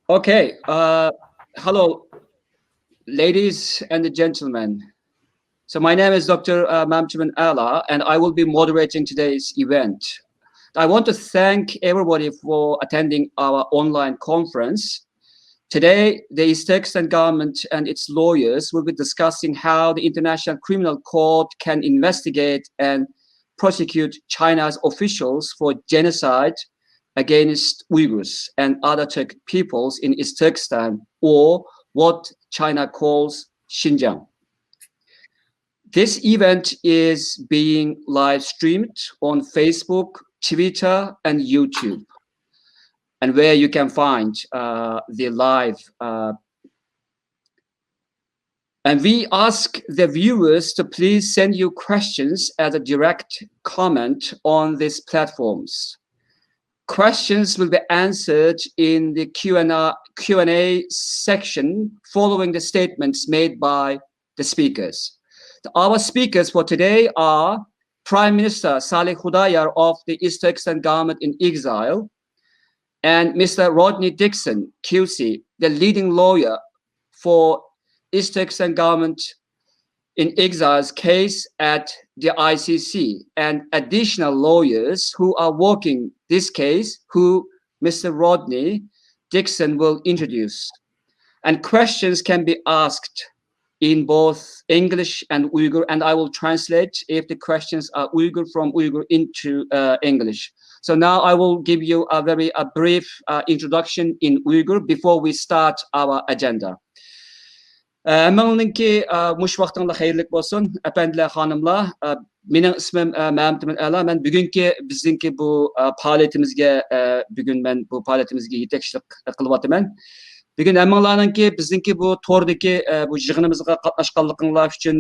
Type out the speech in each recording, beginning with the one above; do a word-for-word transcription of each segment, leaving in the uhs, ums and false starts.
Okay, uh, hello, ladies and gentlemen. So my name is Doctor Uh, Mamchiman Ala, and I will be moderating today's event. I want to thank everybody for attending our online conference. Today, the East Turkestan government and its lawyers will be discussing how the International Criminal Court can investigate and prosecute China's officials for genocide against Uyghurs and other Turkic peoples in East Turkestan, or what China calls Xinjiang. This event is being live streamed on Facebook, Twitter, and YouTube, and where you can find uh, the live uh, and we ask the viewers to please send your questions as a direct comment on these platforms. Questions will be answered in the Q and A, Q and A section following the statements made by the speakers. Our speakers for today are Prime Minister Salih Khudayar of the East Turkestan government in exile, and Mister Rodney Dixon, Q C, the leading lawyer for East Turkestan government in exile's case at the I C C, and additional lawyers who are working this case, who Mister Rodney Dixon will introduce. And questions can be asked in both English and Uyghur, and I will translate if the questions are Uyghur from Uyghur into uh, English. So now I will give you a very a brief uh, introduction in Uyghur before we start our agenda. ھەممىڭلارنىڭكى مۇشۇ ۋاقتىڭلار خەيرلىك بولسۇن، ئەپەندىلەر، خانىملار. مېنىڭ ئىسمىم مەمتىمىن ئەلا. مەن بۈگۈنكى بىزنىڭكى بۇ پائالىيىتىمىزگە، بۈگۈن مەن بۇ پائالىيىتىمىزگە يېتەكچىلىك قىلىۋاتىمەن. بۈگۈن ھەممىڭلارنىڭكى بىزنىڭكى بۇ توردىكى بۇ يىغىنىمىزغا قاتناشقانلىقىڭلار ئۈچۈن،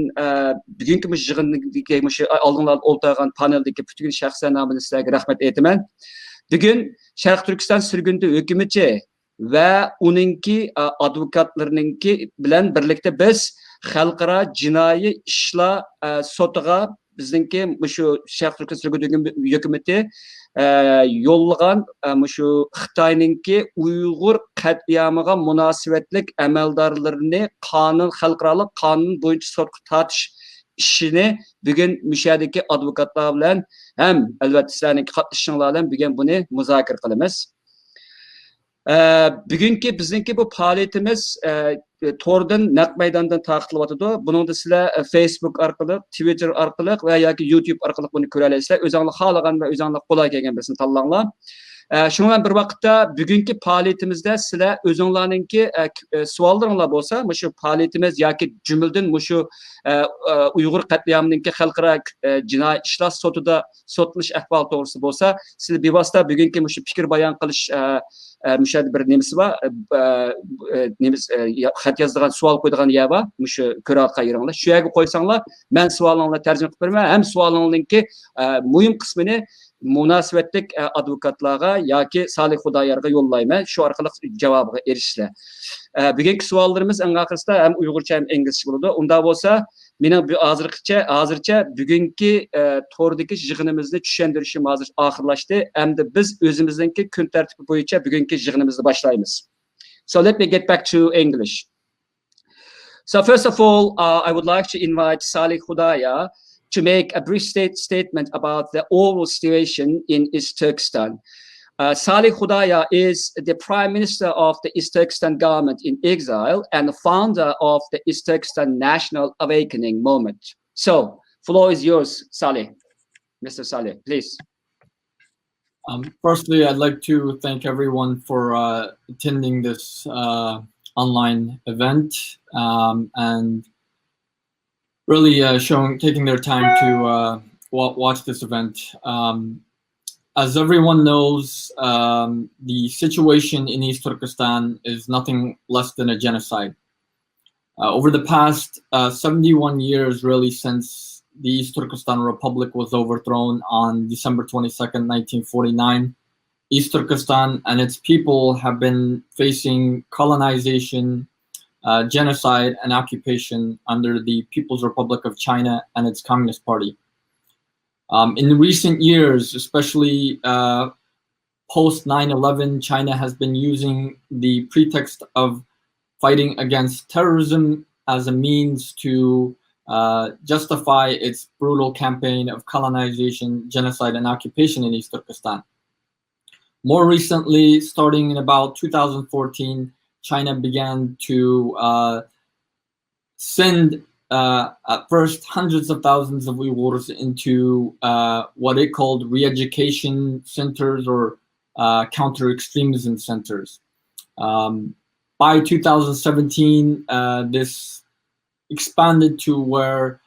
بۈگۈنكى مۇشۇ يىغىندىكى مۇشۇ ئالدىڭلاردا ئولتۇرغان پانېلدىكى پۈتۈن شەخسلەر نامىدىن سىلەرگە رەھمەت ئېيتىمەن. بۈگۈن شەرقىي تۈركىستان سۈرگۈندە ھۆكۈمىتى ۋە ئۇنىڭكى، ئە، ئادۋوكاتلىرىنىڭكى بىلەن بىرلىكتە بىز خەلقئارا جىنايى ئىشلار، ئە، سوتىغا بىزنىڭكى مۇشۇ شەرقىي تۈركىستان سۈرگۈندە ھۆكۈمىتى، ئە، يوللىغان، ئە، مۇشۇ خىتاينىڭكى ئۇيغۇر قەتلىئامىغا مۇناسىۋەتلىك ئەمەلدارلىرىنى قانۇن، خەلقئارالىق قانۇن بويىچە سوتقا تارتىش ئىشىنى بۈگۈن مۇشۇ يەردىكى ئادۋوكاتلار بىلەن ھەم ئەلۋەتتە سىلەرنىڭكى قاتنىشىشىڭلار بىلەن بۈگۈن بۇنى مۇزاكىرە قىلىمىز. ئە، بۈگۈنكى بىزنىڭكى بۇ پائالىيىتىمىز، ئە، توردىن، نەق مەيداندىن تارقىتىلىۋاتىدۇ. بۇنىڭدا سىلەر، ئە، فېيسبۇك ئارقىلىق، تىۋىتتېر ئارقىلىق ۋە ياكى يۇتيۇب ئارقىلىق بۇنى كۆرەلەيسىلەر. ئۆزۈڭلار خالىغان ۋە ئۆزۈڭلار قولاي كەلگەن بىرسىنى تاللاڭلار. ئە، شۇنىڭ بىلەن بىر ۋاقىتتا بۈگۈنكى پائالىيىتىمىزدە سىلەر ئۆزۈڭلارنىڭكى، ئە، ك-، ئە، سوئاللىرىڭلار بولسا، مۇشۇ پائالىيىتىمىز ياكى جۈملىدىن مۇشۇ، ئە، ئە، ئۇيغۇر قەتلىئامىنىڭكى خەلقئارا، ئە، جىنايى ئىشلار سوتىدا سوتلىنىش ئەھۋالى توغرىسىدا بولسا، سىلەر بىۋاسىتە بۈگۈنكى مۇشۇ پىكىر بايان قىلىش، ئە، ئە، مۇشۇ يەردە بىر نېمىسى بار، ئە، ئە، نېمىسى، ئە، يا-، خەت يازىدىغان، سوئال قويىدىغان يەر بار، مۇشۇ كۆرۈۋاتقان يېرىڭلار. شۇ يەرگە قويساڭلار، مەن سوئالىڭلارنى تەرجىمە قىلىپ بېرىمەن، ھەم سوئالىڭلارنىڭكى، ئە، مۇھىم قىسمىنى مۇناسىۋەتلىك، ئە، ئادۋوكاتلارغا ياكى سالىھ خۇدايارغا يوللايمەن، شۇ ئارقىلىق جاۋابىغا ئېرىشىسىلەر. ئە، بۈگۈنكى سوئاللىرىمىز ئەڭ ئاخىرسىدا ھەم ئۇيغۇرچە، ھەم ئىنگلىزچە بولىدۇ. ئۇنداق بولسا، مېنىڭ بۇ ھازىرغىچە، ھازىرچە بۈگۈنكى، ئە، توردىكى يىغىنىمىزنى چۈشەندۈرۈشىم ھازىر ئاخىرلاشتى. ئەمدى بىز ئۆزىمىزنىڭكى كۈن تەرتىپى بويىچە بۈگۈنكى يىغىنىمىزنى باشلايمىز. So let me get back to English. So first of all, uh, I would like to invite Salih Khudaya to make a brief state statement about the overall situation in East Turkestan. Uh, Salih Khudaya is the Prime Minister of the East Turkestan government in exile and the founder of the East Turkestan National Awakening Movement. So, floor is yours, Salih. Mister Salih, please. Um, firstly, I'd like to thank everyone for uh, attending this uh, online event um, and really uh, showing, taking their time to uh, wa- watch this event. Um, as everyone knows, um, the situation in East Turkestan is nothing less than a genocide. Uh, over the past uh, seventy-one years, really, since the East Turkestan Republic was overthrown on December twenty-second, nineteen forty-nine, East Turkestan and its people have been facing colonization, uh, genocide, and occupation under the People's Republic of China and its Communist Party. Um, in recent years, especially uh, post nine eleven, China has been using the pretext of fighting against terrorism as a means to uh, justify its brutal campaign of colonization, genocide, and occupation in East Turkestan. More recently, starting in about two thousand fourteen, China began to uh, send uh, at first hundreds of thousands of Uyghurs into uh, what it called re-education centers or uh, counter-extremism centers. Um, by two thousand seventeen, uh, this expanded to where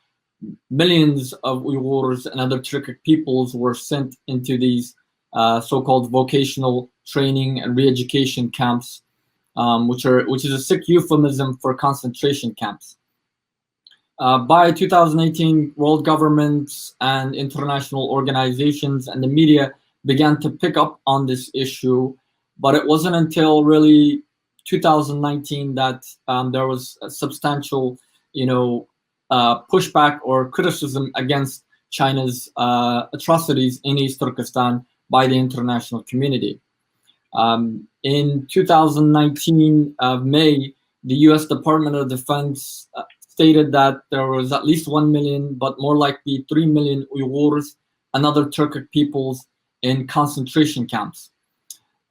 millions of Uyghurs and other Turkic peoples were sent into these uh, so-called vocational training and re-education camps, um, which are which is a sick euphemism for concentration camps. Uh, by two thousand eighteen, world governments and international organizations and the media began to pick up on this issue, but it wasn't until really two thousand nineteen that um, there was a substantial, you know, uh, pushback or criticism against China's uh, atrocities in East Turkestan by the international community. Um, in two thousand nineteen, uh, May, the U S Department of Defense uh, stated that there was at least one million, but more likely three million Uyghurs and other Turkic peoples in concentration camps.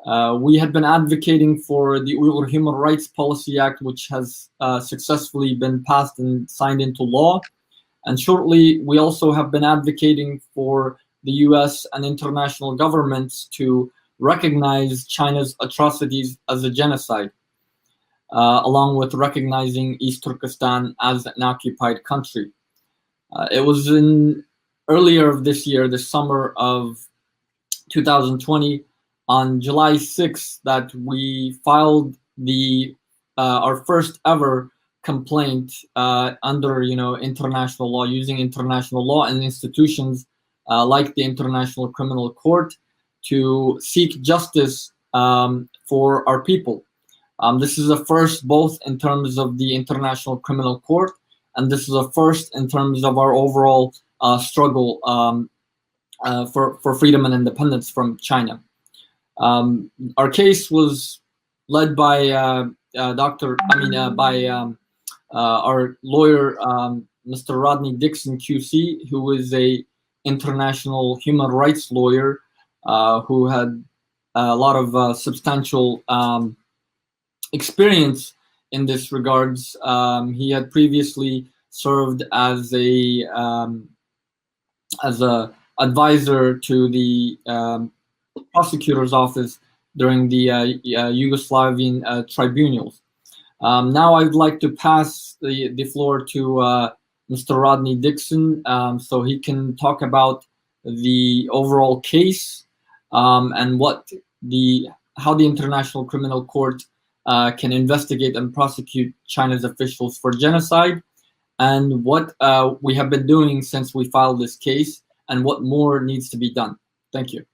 Uh, we had been advocating for the Uyghur Human Rights Policy Act, which has uh, successfully been passed and signed into law. And shortly, we also have been advocating for the U S and international governments to recognize China's atrocities as a genocide, uh, along with recognizing East Turkestan as an occupied country. Uh, it was in earlier of this year, the summer of two thousand twenty, on July sixth, that we filed the uh, our first ever complaint uh, under, you know, international law, using international law and institutions uh, like the International Criminal Court to seek justice um, for our people. Um, this is a first both in terms of the International Criminal Court, and this is a first in terms of our overall uh, struggle um, uh, for, for freedom and independence from China. Um, our case was led by uh, uh, Doctor, I mean, uh, by um, uh, our lawyer, um, Mister Rodney Dixon Q C, who is a international human rights lawyer uh, who had a lot of uh, substantial um, experience in this regards. Um, he had previously served as a um, as a advisor to the um, prosecutor's office during the uh, uh, Yugoslavian uh, tribunals. Um, now I'd like to pass the, the floor to uh, Mister Rodney Dixon um, so he can talk about the overall case um, and what the how the International Criminal Court uh, can investigate and prosecute China's officials for genocide, and what uh, we have been doing since we filed this case, and what more needs to be done. Thank you.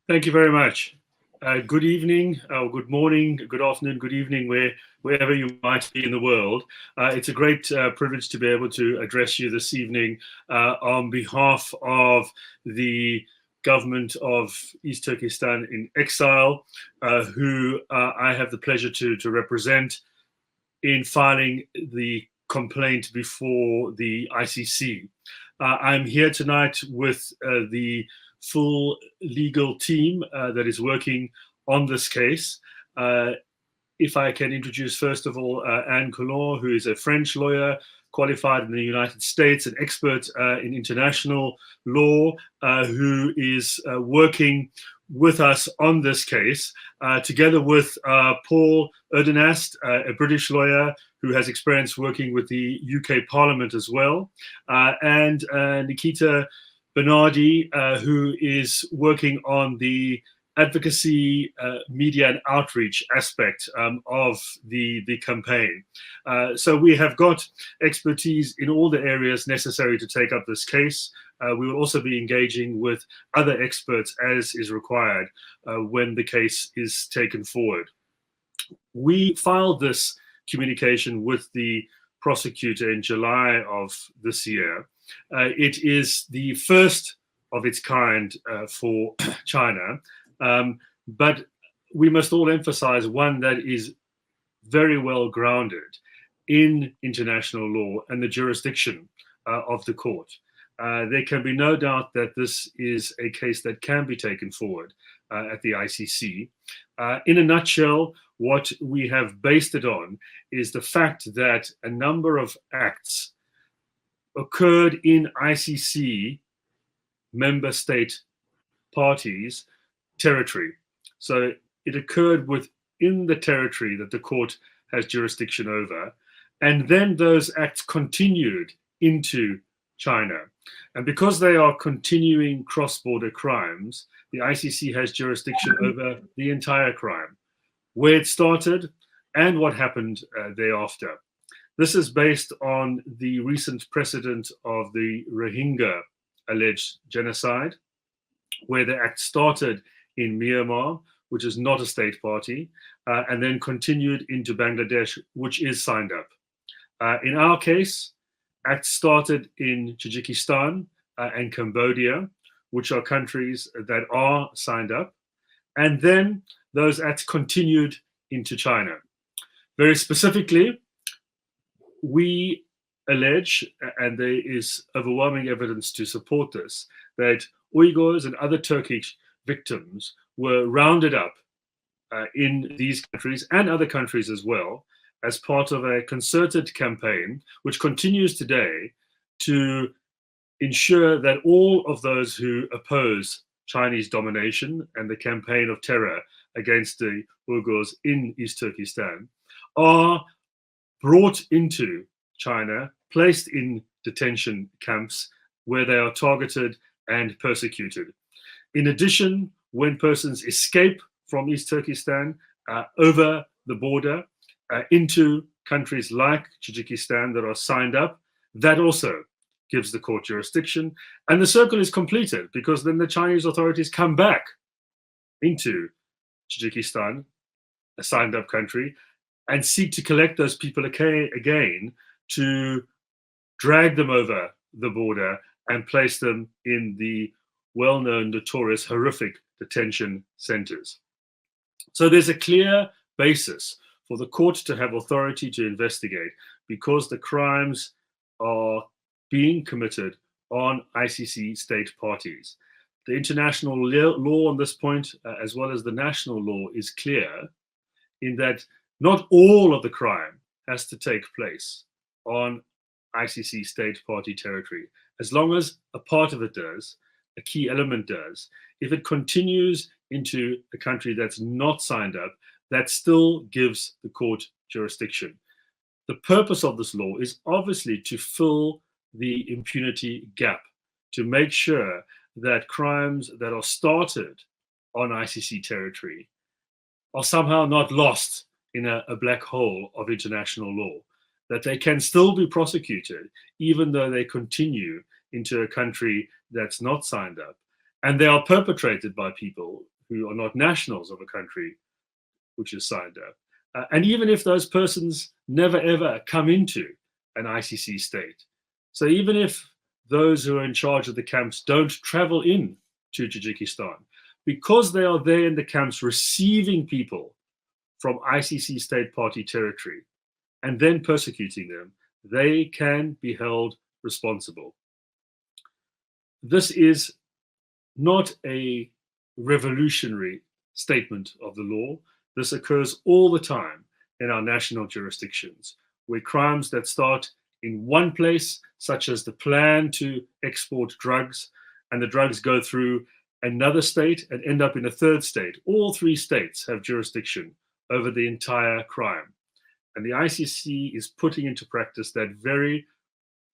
Thank you very much. Uh, good evening, or good morning, good afternoon, good evening, where, wherever you might be in the world. Uh, it's a great uh, privilege to be able to address you this evening uh, on behalf of the government of East Turkestan in exile, uh, who uh, I have the pleasure to, to represent in filing the complaint before the I C C. Uh, I'm here tonight with uh, the full legal team uh, that is working on this case. Uh, if I can introduce, first of all, uh, Anne Coulon, who is a French lawyer qualified in the United States, an expert uh, in international law, uh, who is uh, working with us on this case, uh, together with uh, Paul Erdenast, uh, a British lawyer who has experience working with the U K Parliament as well, uh, and uh, Nikita Bernardi, uh, who is working on the advocacy, uh, media and outreach aspect um, of the, the campaign. Uh, so we have got expertise in all the areas necessary to take up this case. Uh, we will also be engaging with other experts as is required uh, when the case is taken forward. We filed this communication with the prosecutor in July of this year. Uh, it is the first of its kind uh, for China. Um, but we must all emphasize one that is very well grounded in international law and the jurisdiction uh, of the court. Uh, there can be no doubt that this is a case that can be taken forward uh, at the I C C. Uh, in a nutshell, what we have based it on is the fact that a number of acts occurred in I C C member state parties' territory. So it occurred within the territory that the court has jurisdiction over. And then those acts continued into China. And because they are continuing cross border crimes, the I C C has jurisdiction over the entire crime, where it started and what happened uh, thereafter. This is based on the recent precedent of the Rohingya alleged genocide, where the act started in Myanmar, which is not a state party, uh, and then continued into Bangladesh, which is signed up. Uh, in our case, acts started in Tajikistan uh, and Cambodia, which are countries that are signed up, and then those acts continued into China. Very specifically, we allege, and there is overwhelming evidence to support this, that Uyghurs and other Turkish victims were rounded up uh, in these countries and other countries as well as part of a concerted campaign which continues today to ensure that all of those who oppose Chinese domination and the campaign of terror against the Uyghurs in East Turkestan are brought into China, placed in detention camps where they are targeted and persecuted. In addition, when persons escape from East Turkestan uh, over the border uh, into countries like Tajikistan that are signed up, that also gives the court jurisdiction. And the circle is completed because then the Chinese authorities come back into Tajikistan, a signed up country, and seek to collect those people again to drag them over the border and place them in the well known, notorious, horrific detention centers. So there's a clear basis for the court to have authority to investigate because the crimes are being committed on I C C state parties. The international law on this point, uh, as well as the national law, is clear in that not all of the crime has to take place on I C C state party territory, as long as a part of it does, a key element does. If it continues into a country that's not signed up, that still gives the court jurisdiction. The purpose of this law is obviously to fill the impunity gap, to make sure that crimes that are started on I C C territory are somehow not lost in a, a black hole of international law, that they can still be prosecuted even though they continue into a country that's not signed up. And they are perpetrated by people who are not nationals of a country which is signed up. Uh, and even if those persons never ever come into an I C C state, so even if those who are in charge of the camps don't travel in to Tajikistan, because they are there in the camps receiving people from I C C state party territory and then persecuting them, they can be held responsible. This is not a revolutionary statement of the law. This occurs all the time in our national jurisdictions, where crimes that start in one place, such as the plan to export drugs, and the drugs go through another state and end up in a third state. All three states have jurisdiction over the entire crime. And the I C C is putting into practice that very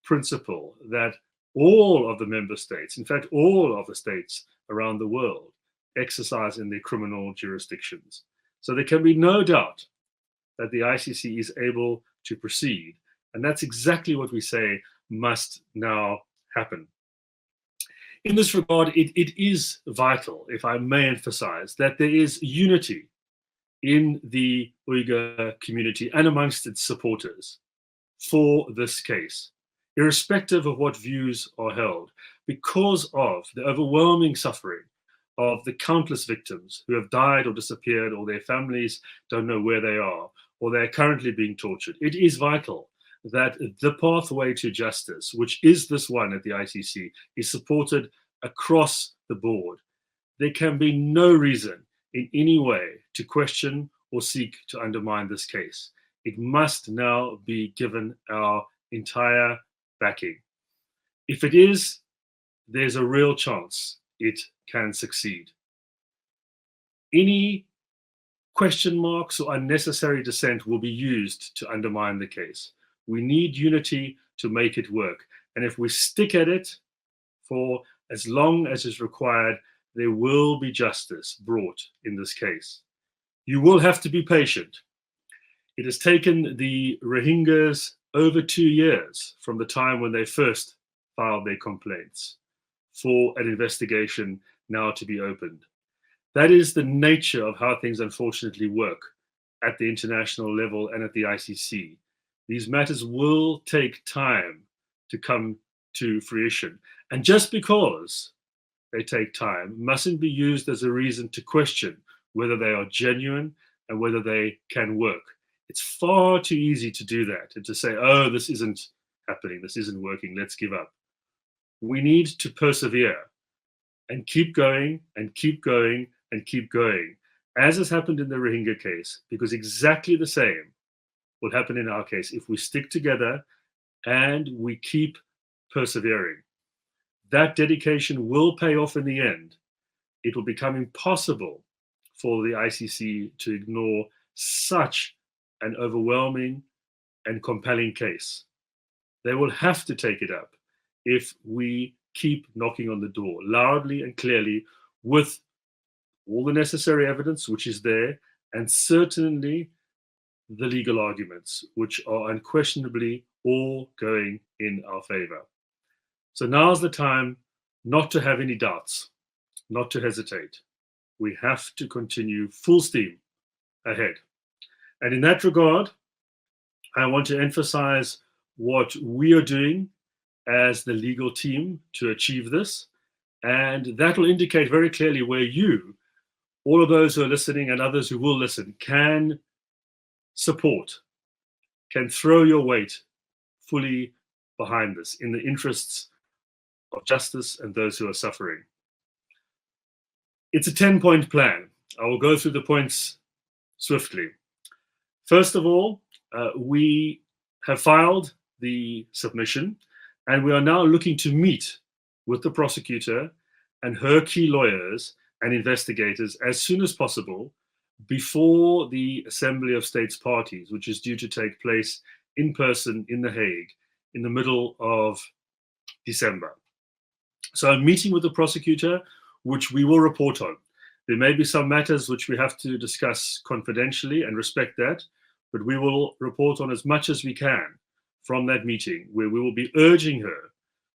principle that all of the member states, in fact, all of the states around the world, exercise in their criminal jurisdictions. So there can be no doubt that the I C C is able to proceed. And that's exactly what we say must now happen. In this regard, it, it is vital, if I may emphasize, that there is unity in the Uyghur community and amongst its supporters for this case, irrespective of what views are held, because of the overwhelming suffering of the countless victims who have died or disappeared, or their families don't know where they are, or they are currently being tortured. It is vital that the pathway to justice, which is this one at the I C C, is supported across the board. There can be no reason in any way to question or seek to undermine this case. It must now be given our entire backing. If it is, there's a real chance it can succeed. Any question marks or unnecessary dissent will be used to undermine the case. We need unity to make it work. And if we stick at it for as long as is required, there will be justice brought in this case. You will have to be patient. It has taken the Rohingyas over two years from the time when they first filed their complaints for an investigation now to be opened. That is the nature of how things unfortunately work at the international level and at the I C C. These matters will take time to come to fruition. And just because they take time mustn't be used as a reason to question whether they are genuine and whether they can work. It's far too easy to do that and to say, "Oh, this isn't happening, this isn't working, let's give up." We need to persevere and keep going and keep going and keep going, as has happened in the Rohingya case, because exactly the same will happen in our case if we stick together and we keep persevering. That dedication will pay off in the end. It will become impossible for the I C C to ignore such an overwhelming and compelling case. They will have to take it up if we keep knocking on the door loudly and clearly with all the necessary evidence which is there, and certainly the legal arguments, which are unquestionably all going in our favor. So now's the time not to have any doubts, not to hesitate. We have to continue full steam ahead. And in that regard, I want to emphasize what we are doing as the legal team to achieve this. And that will indicate very clearly where you, all of those who are listening and others who will listen, can support, can throw your weight fully behind this in the interests of justice and those who are suffering. It's a ten-point plan. I will go through the points swiftly. First of all, uh, we have filed the submission, and we are now looking to meet with the prosecutor and her key lawyers and investigators as soon as possible before the Assembly of States Parties, which is due to take place in person in The Hague in the middle of December. So I'm meeting with the prosecutor, which we will report on. There may be some matters which we have to discuss confidentially and respect that, but we will report on as much as we can from that meeting, where we will be urging her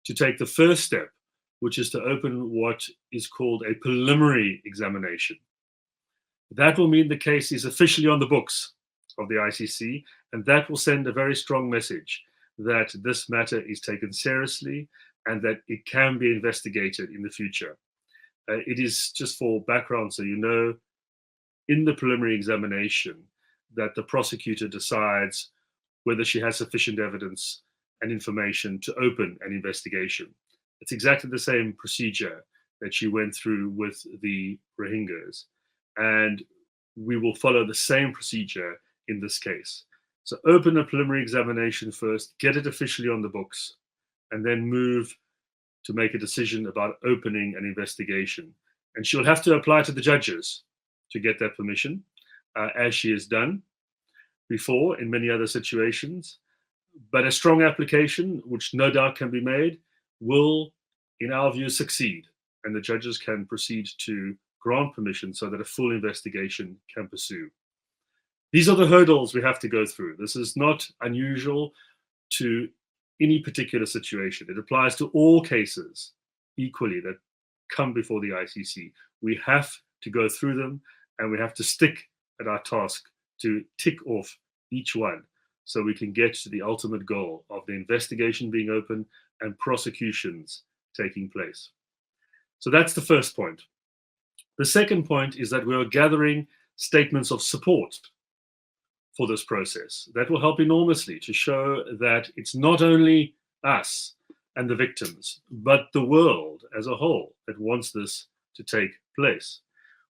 to take the first step, which is to open what is called a preliminary examination. That will mean the case is officially on the books of the I C C, and that will send a very strong message that this matter is taken seriously and that it can be investigated in the future. Uh, it is, just for background, so you know, in the preliminary examination that the prosecutor decides whether she has sufficient evidence and information to open an investigation. It's exactly the same procedure that she went through with the Rohingyas. And we will follow the same procedure in this case. So open a preliminary examination first, get it officially on the books, and then move to make a decision about opening an investigation. And she'll have to apply to the judges to get that permission, uh, as she has done before in many other situations. But a strong application, which no doubt can be made, will, in our view, succeed, and the judges can proceed to grant permission so that a full investigation can pursue. These are the hurdles we have to go through. This is not unusual to any particular situation. It applies to all cases equally that come before the I C C. We have to go through them, and we have to stick at our task to tick off each one so we can get to the ultimate goal of the investigation being open and prosecutions taking place. So that's the first point. The second point is that we are gathering statements of support for this process. That will help enormously to show that it's not only us and the victims, but the world as a whole that wants this to take place.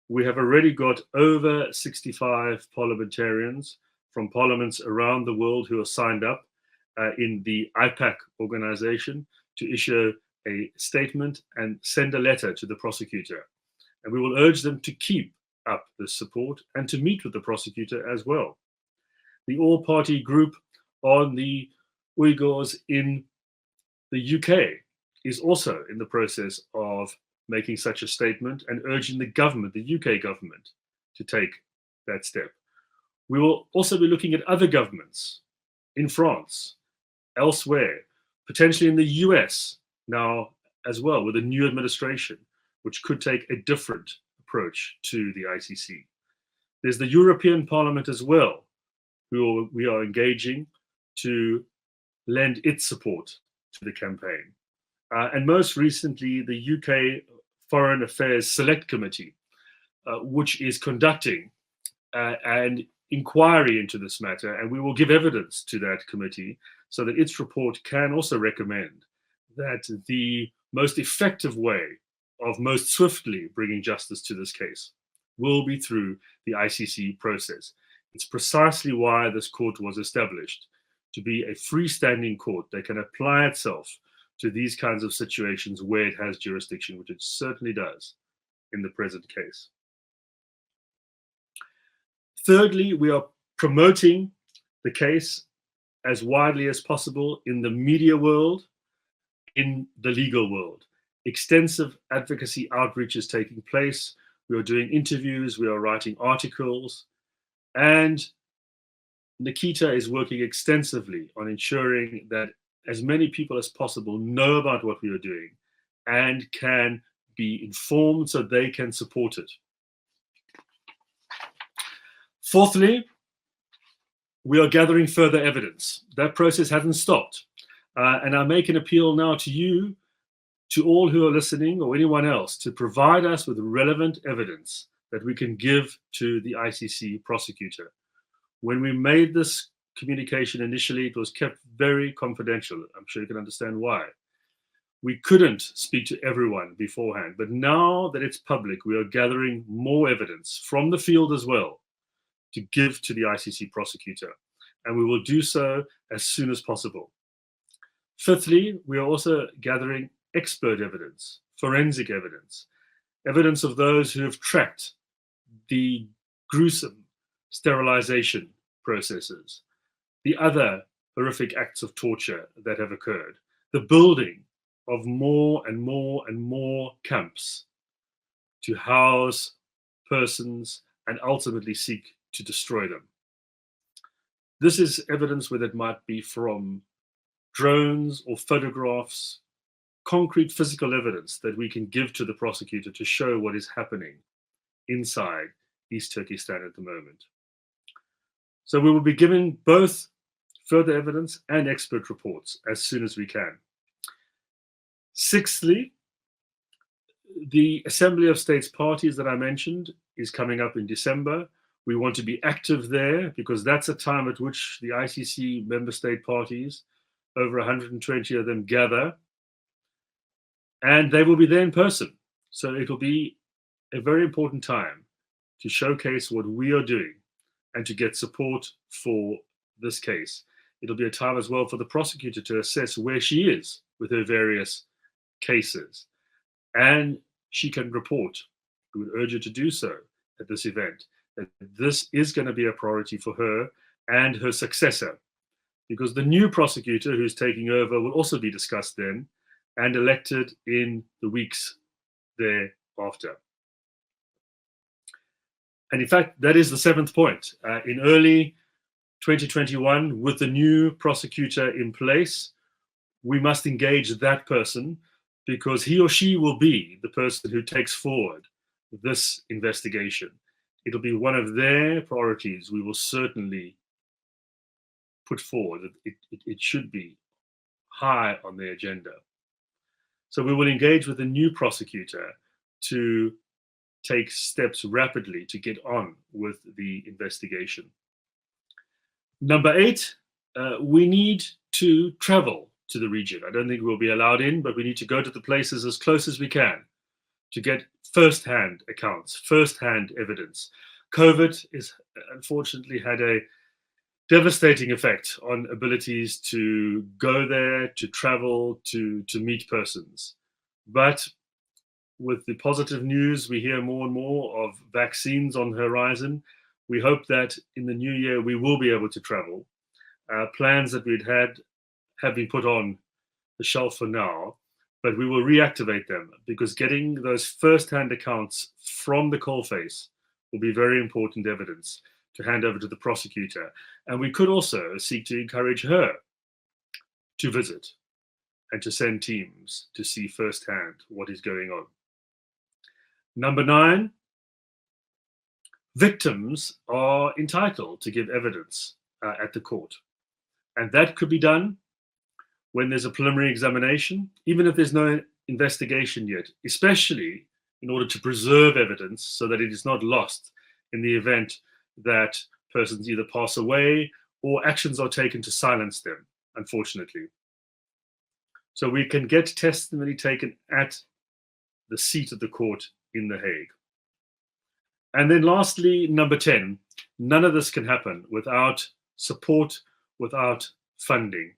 We have already got over sixty-five parliamentarians from parliaments around the world who are signed up uh, in the IPAC organization to issue a statement and send a letter to the prosecutor. And we will urge them to keep up this support and to meet with the prosecutor as well. The all party group on the Uyghurs in the U K is also in the process of making such a statement and urging the government, the U K government, to take that step. We will also be looking at other governments in France, elsewhere, potentially in the U S now as well, with a new administration, which could take a different approach to the I C C. There's the European Parliament as well, who we are engaging to lend its support to the campaign. Uh, and most recently, the U K Foreign Affairs Select Committee, uh, which is conducting uh, an inquiry into this matter, and we will give evidence to that committee so that its report can also recommend that the most effective way of most swiftly bringing justice to this case will be through the I C C process. It's precisely why this court was established, to be a freestanding court that can apply itself to these kinds of situations where it has jurisdiction, which it certainly does in the present case. Thirdly, we are promoting the case as widely as possible in the media world, in the legal world. Extensive advocacy outreach is taking place. We are doing interviews, we are writing articles, and Nikita is working extensively on ensuring that as many people as possible know about what we are doing and can be informed so they can support it. Fourthly, we are gathering further evidence. That process hasn't stopped. Uh, and I make an appeal now to you, to all who are listening or anyone else, to provide us with relevant evidence that we can give to the I C C prosecutor. When we made this communication initially, it was kept very confidential. I'm sure you can understand why. We couldn't speak to everyone beforehand, but now that it's public, we are gathering more evidence from the field as well to give to the I C C prosecutor, and we will do so as soon as possible. Fifthly, we are also gathering expert evidence, forensic evidence, evidence of those who have tracked the gruesome sterilization processes, the other horrific acts of torture that have occurred, the building of more and more and more camps to house persons and ultimately seek to destroy them. This is evidence, whether it might be from drones or photographs, concrete physical evidence that we can give to the prosecutor to show what is happening inside East Turkestan at the moment. So we will be giving both further evidence and expert reports as soon as we can. Sixthly, the Assembly of States Parties that I mentioned is coming up in December. We want to be active there because that's a time at which the I C C member state parties, over one hundred twenty of them, gather, and they will be there in person. So it'll be a very important time to showcase what we are doing and to get support for this case. It'll be a time as well for the prosecutor to assess where she is with her various cases. And she can report, we would urge her to do so at this event, that this is going to be a priority for her and her successor, because the new prosecutor who's taking over will also be discussed then and elected in the weeks thereafter. And in fact, that is the seventh point. Uh, in early twenty twenty-one, with the new prosecutor in place, we must engage that person because he or she will be the person who takes forward this investigation. It'll be one of their priorities we will certainly put forward. It, it, it should be high on the agenda. So we will engage with the new prosecutor to take steps rapidly to get on with the investigation. Number eight, uh, we need to travel to the region. I don't think we'll be allowed in, but we need to go to the places as close as we can to get first-hand accounts, first-hand evidence. COVID has unfortunately had a devastating effect on abilities to go there, to travel, to, to meet persons. But with the positive news, we hear more and more of vaccines on the horizon. We hope that in the new year we will be able to travel. Uh, plans that we'd had have been put on the shelf for now, but we will reactivate them, because getting those first-hand accounts from the coalface will be very important evidence to hand over to the prosecutor. And we could also seek to encourage her to visit and to send teams to see firsthand what is going on. Number nine, victims are entitled to give evidence, uh, at the court. And that could be done when there's a preliminary examination, even if there's no investigation yet, especially in order to preserve evidence so that it is not lost in the event that persons either pass away or actions are taken to silence them, unfortunately. So we can get testimony taken at the seat of the court in The Hague. And then lastly, number ten, none of this can happen without support, without funding.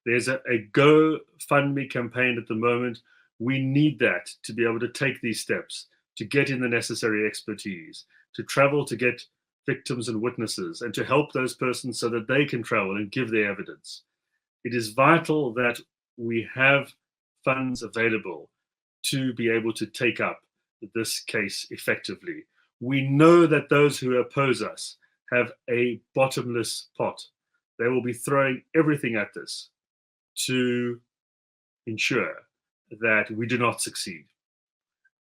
There's a, a GoFundMe campaign at the moment. We need that to be able to take these steps, to get in the necessary expertise, to travel to get victims and witnesses, and to help those persons so that they can travel and give their evidence. It is vital that we have funds available to be able to take up this case effectively. We know that those who oppose us have a bottomless pot. They will be throwing everything at this to ensure that we do not succeed.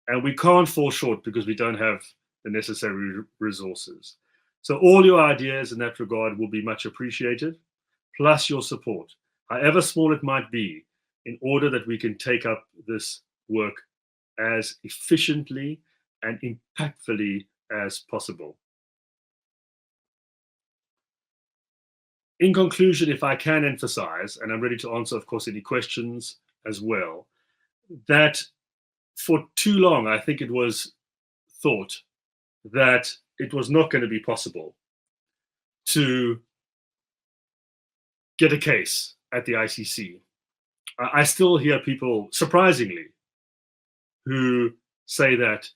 And we can't fall short because we don't have the necessary resources. So all your ideas in that regard will be much appreciated, plus your support, however small it might be, in order that we can take up this work as efficiently and impactfully as possible. In conclusion, if I can emphasize, and I'm ready to answer, of course, any questions as well, that for too long, I think it was thought that it was not going to be possible to get a case at the I C C. I, I still hear people, surprisingly, who say that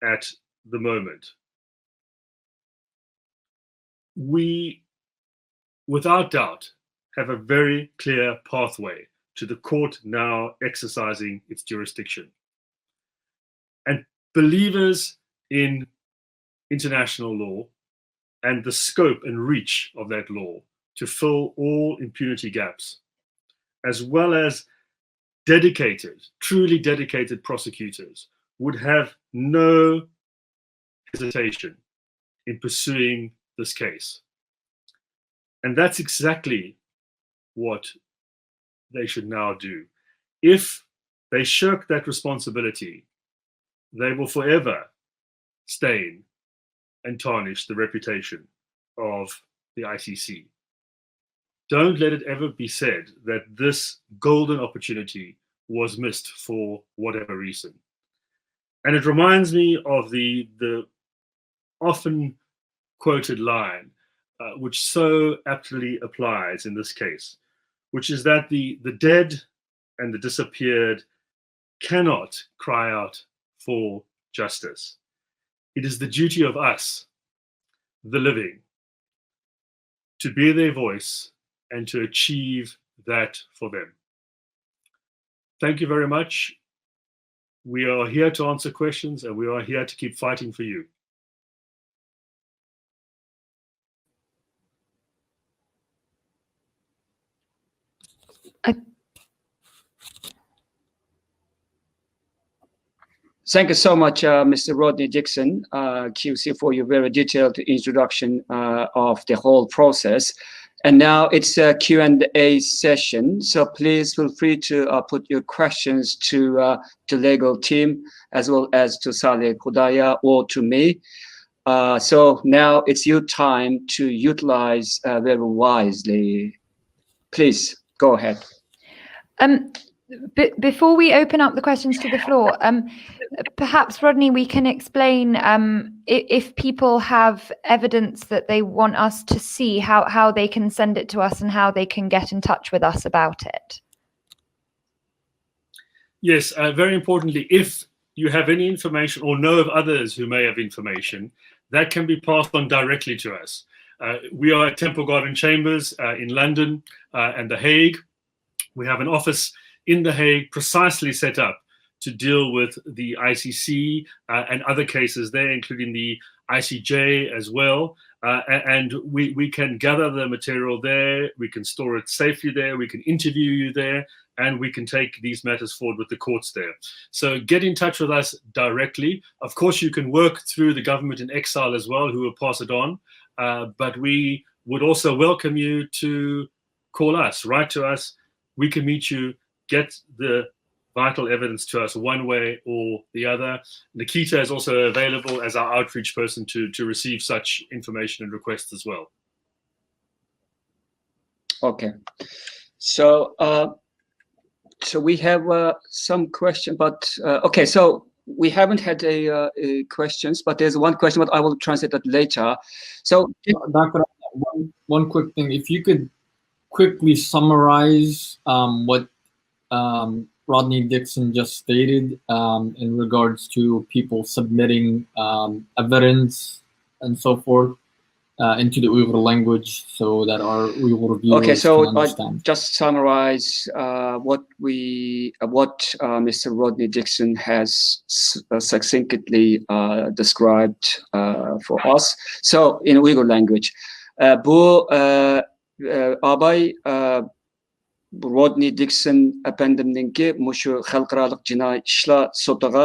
at the moment. We, without doubt, have a very clear pathway to the court now exercising its jurisdiction. And believers in international law and the scope and reach of that law to fill all impunity gaps, as well as dedicated, truly dedicated prosecutors, would have no hesitation in pursuing this case. And that's exactly what they should now do. If they shirk that responsibility, they will forever stain and tarnish the reputation of the I C C. Don't let it ever be said that this golden opportunity was missed for whatever reason. And it reminds me of the, the often quoted line, uh, which so aptly applies in this case, which is that the, the dead and the disappeared cannot cry out for justice. It is the duty of us, the living, to be their voice and to achieve that for them. Thank you very much. We are here to answer questions, and we are here to keep fighting for you. I- Thank you so much, uh, Mister Rodney Dixon, uh, Q C, for your very detailed introduction, uh, of the whole process. And now it's a Q and A session, so please feel free to uh, put your questions to uh, the legal team as well as to Saleh Khudaya or to me. Uh, so now it's your time to utilize uh, very wisely. Please go ahead. Um, b- before we open up the questions to the floor, um, perhaps Rodney, we can explain um, if, if people have evidence that they want us to see, how, how they can send it to us and how they can get in touch with us about it. Yes, uh, very importantly, if you have any information or know of others who may have information, that can be passed on directly to us. Uh, we are at Temple Garden Chambers uh, in London uh, and The Hague. We have an office in The Hague precisely set up to deal with the I C C uh, and other cases there, including the I C J as well. Uh, and we, we can gather the material there, we can store it safely there, we can interview you there, and we can take these matters forward with the courts there. So get in touch with us directly. Of course, you can work through the government in exile as well, who will pass it on. Uh, but we would also welcome you to call us, write to us. We can meet you, get the vital evidence to us one way or the other. Nikita is also available as our outreach person to, to receive such information and requests as well. Okay. So, uh, so we have uh, some question, but uh, okay, so we haven't had a, uh, a questions, but there's one question, but I will translate that later. So, Doctor, one, one quick thing. If you could quickly summarize um, what um, Rodney Dixon just stated um, in regards to people submitting um, evidence and so forth uh, into the Uyghur language so that our Uyghur viewers Okay, so can I understand. just summarize uh, what we, uh, what uh, Mister Rodney Dixon has s- uh, succinctly uh, described uh, for us. So in Uyghur language, uh, بۇ uh, uh, ئاباي uh, رودنى دىكسون ئەپەندىمنىڭكى مۇشۇ خەلقئارالىق جىنايى ئىشلار سوتىغا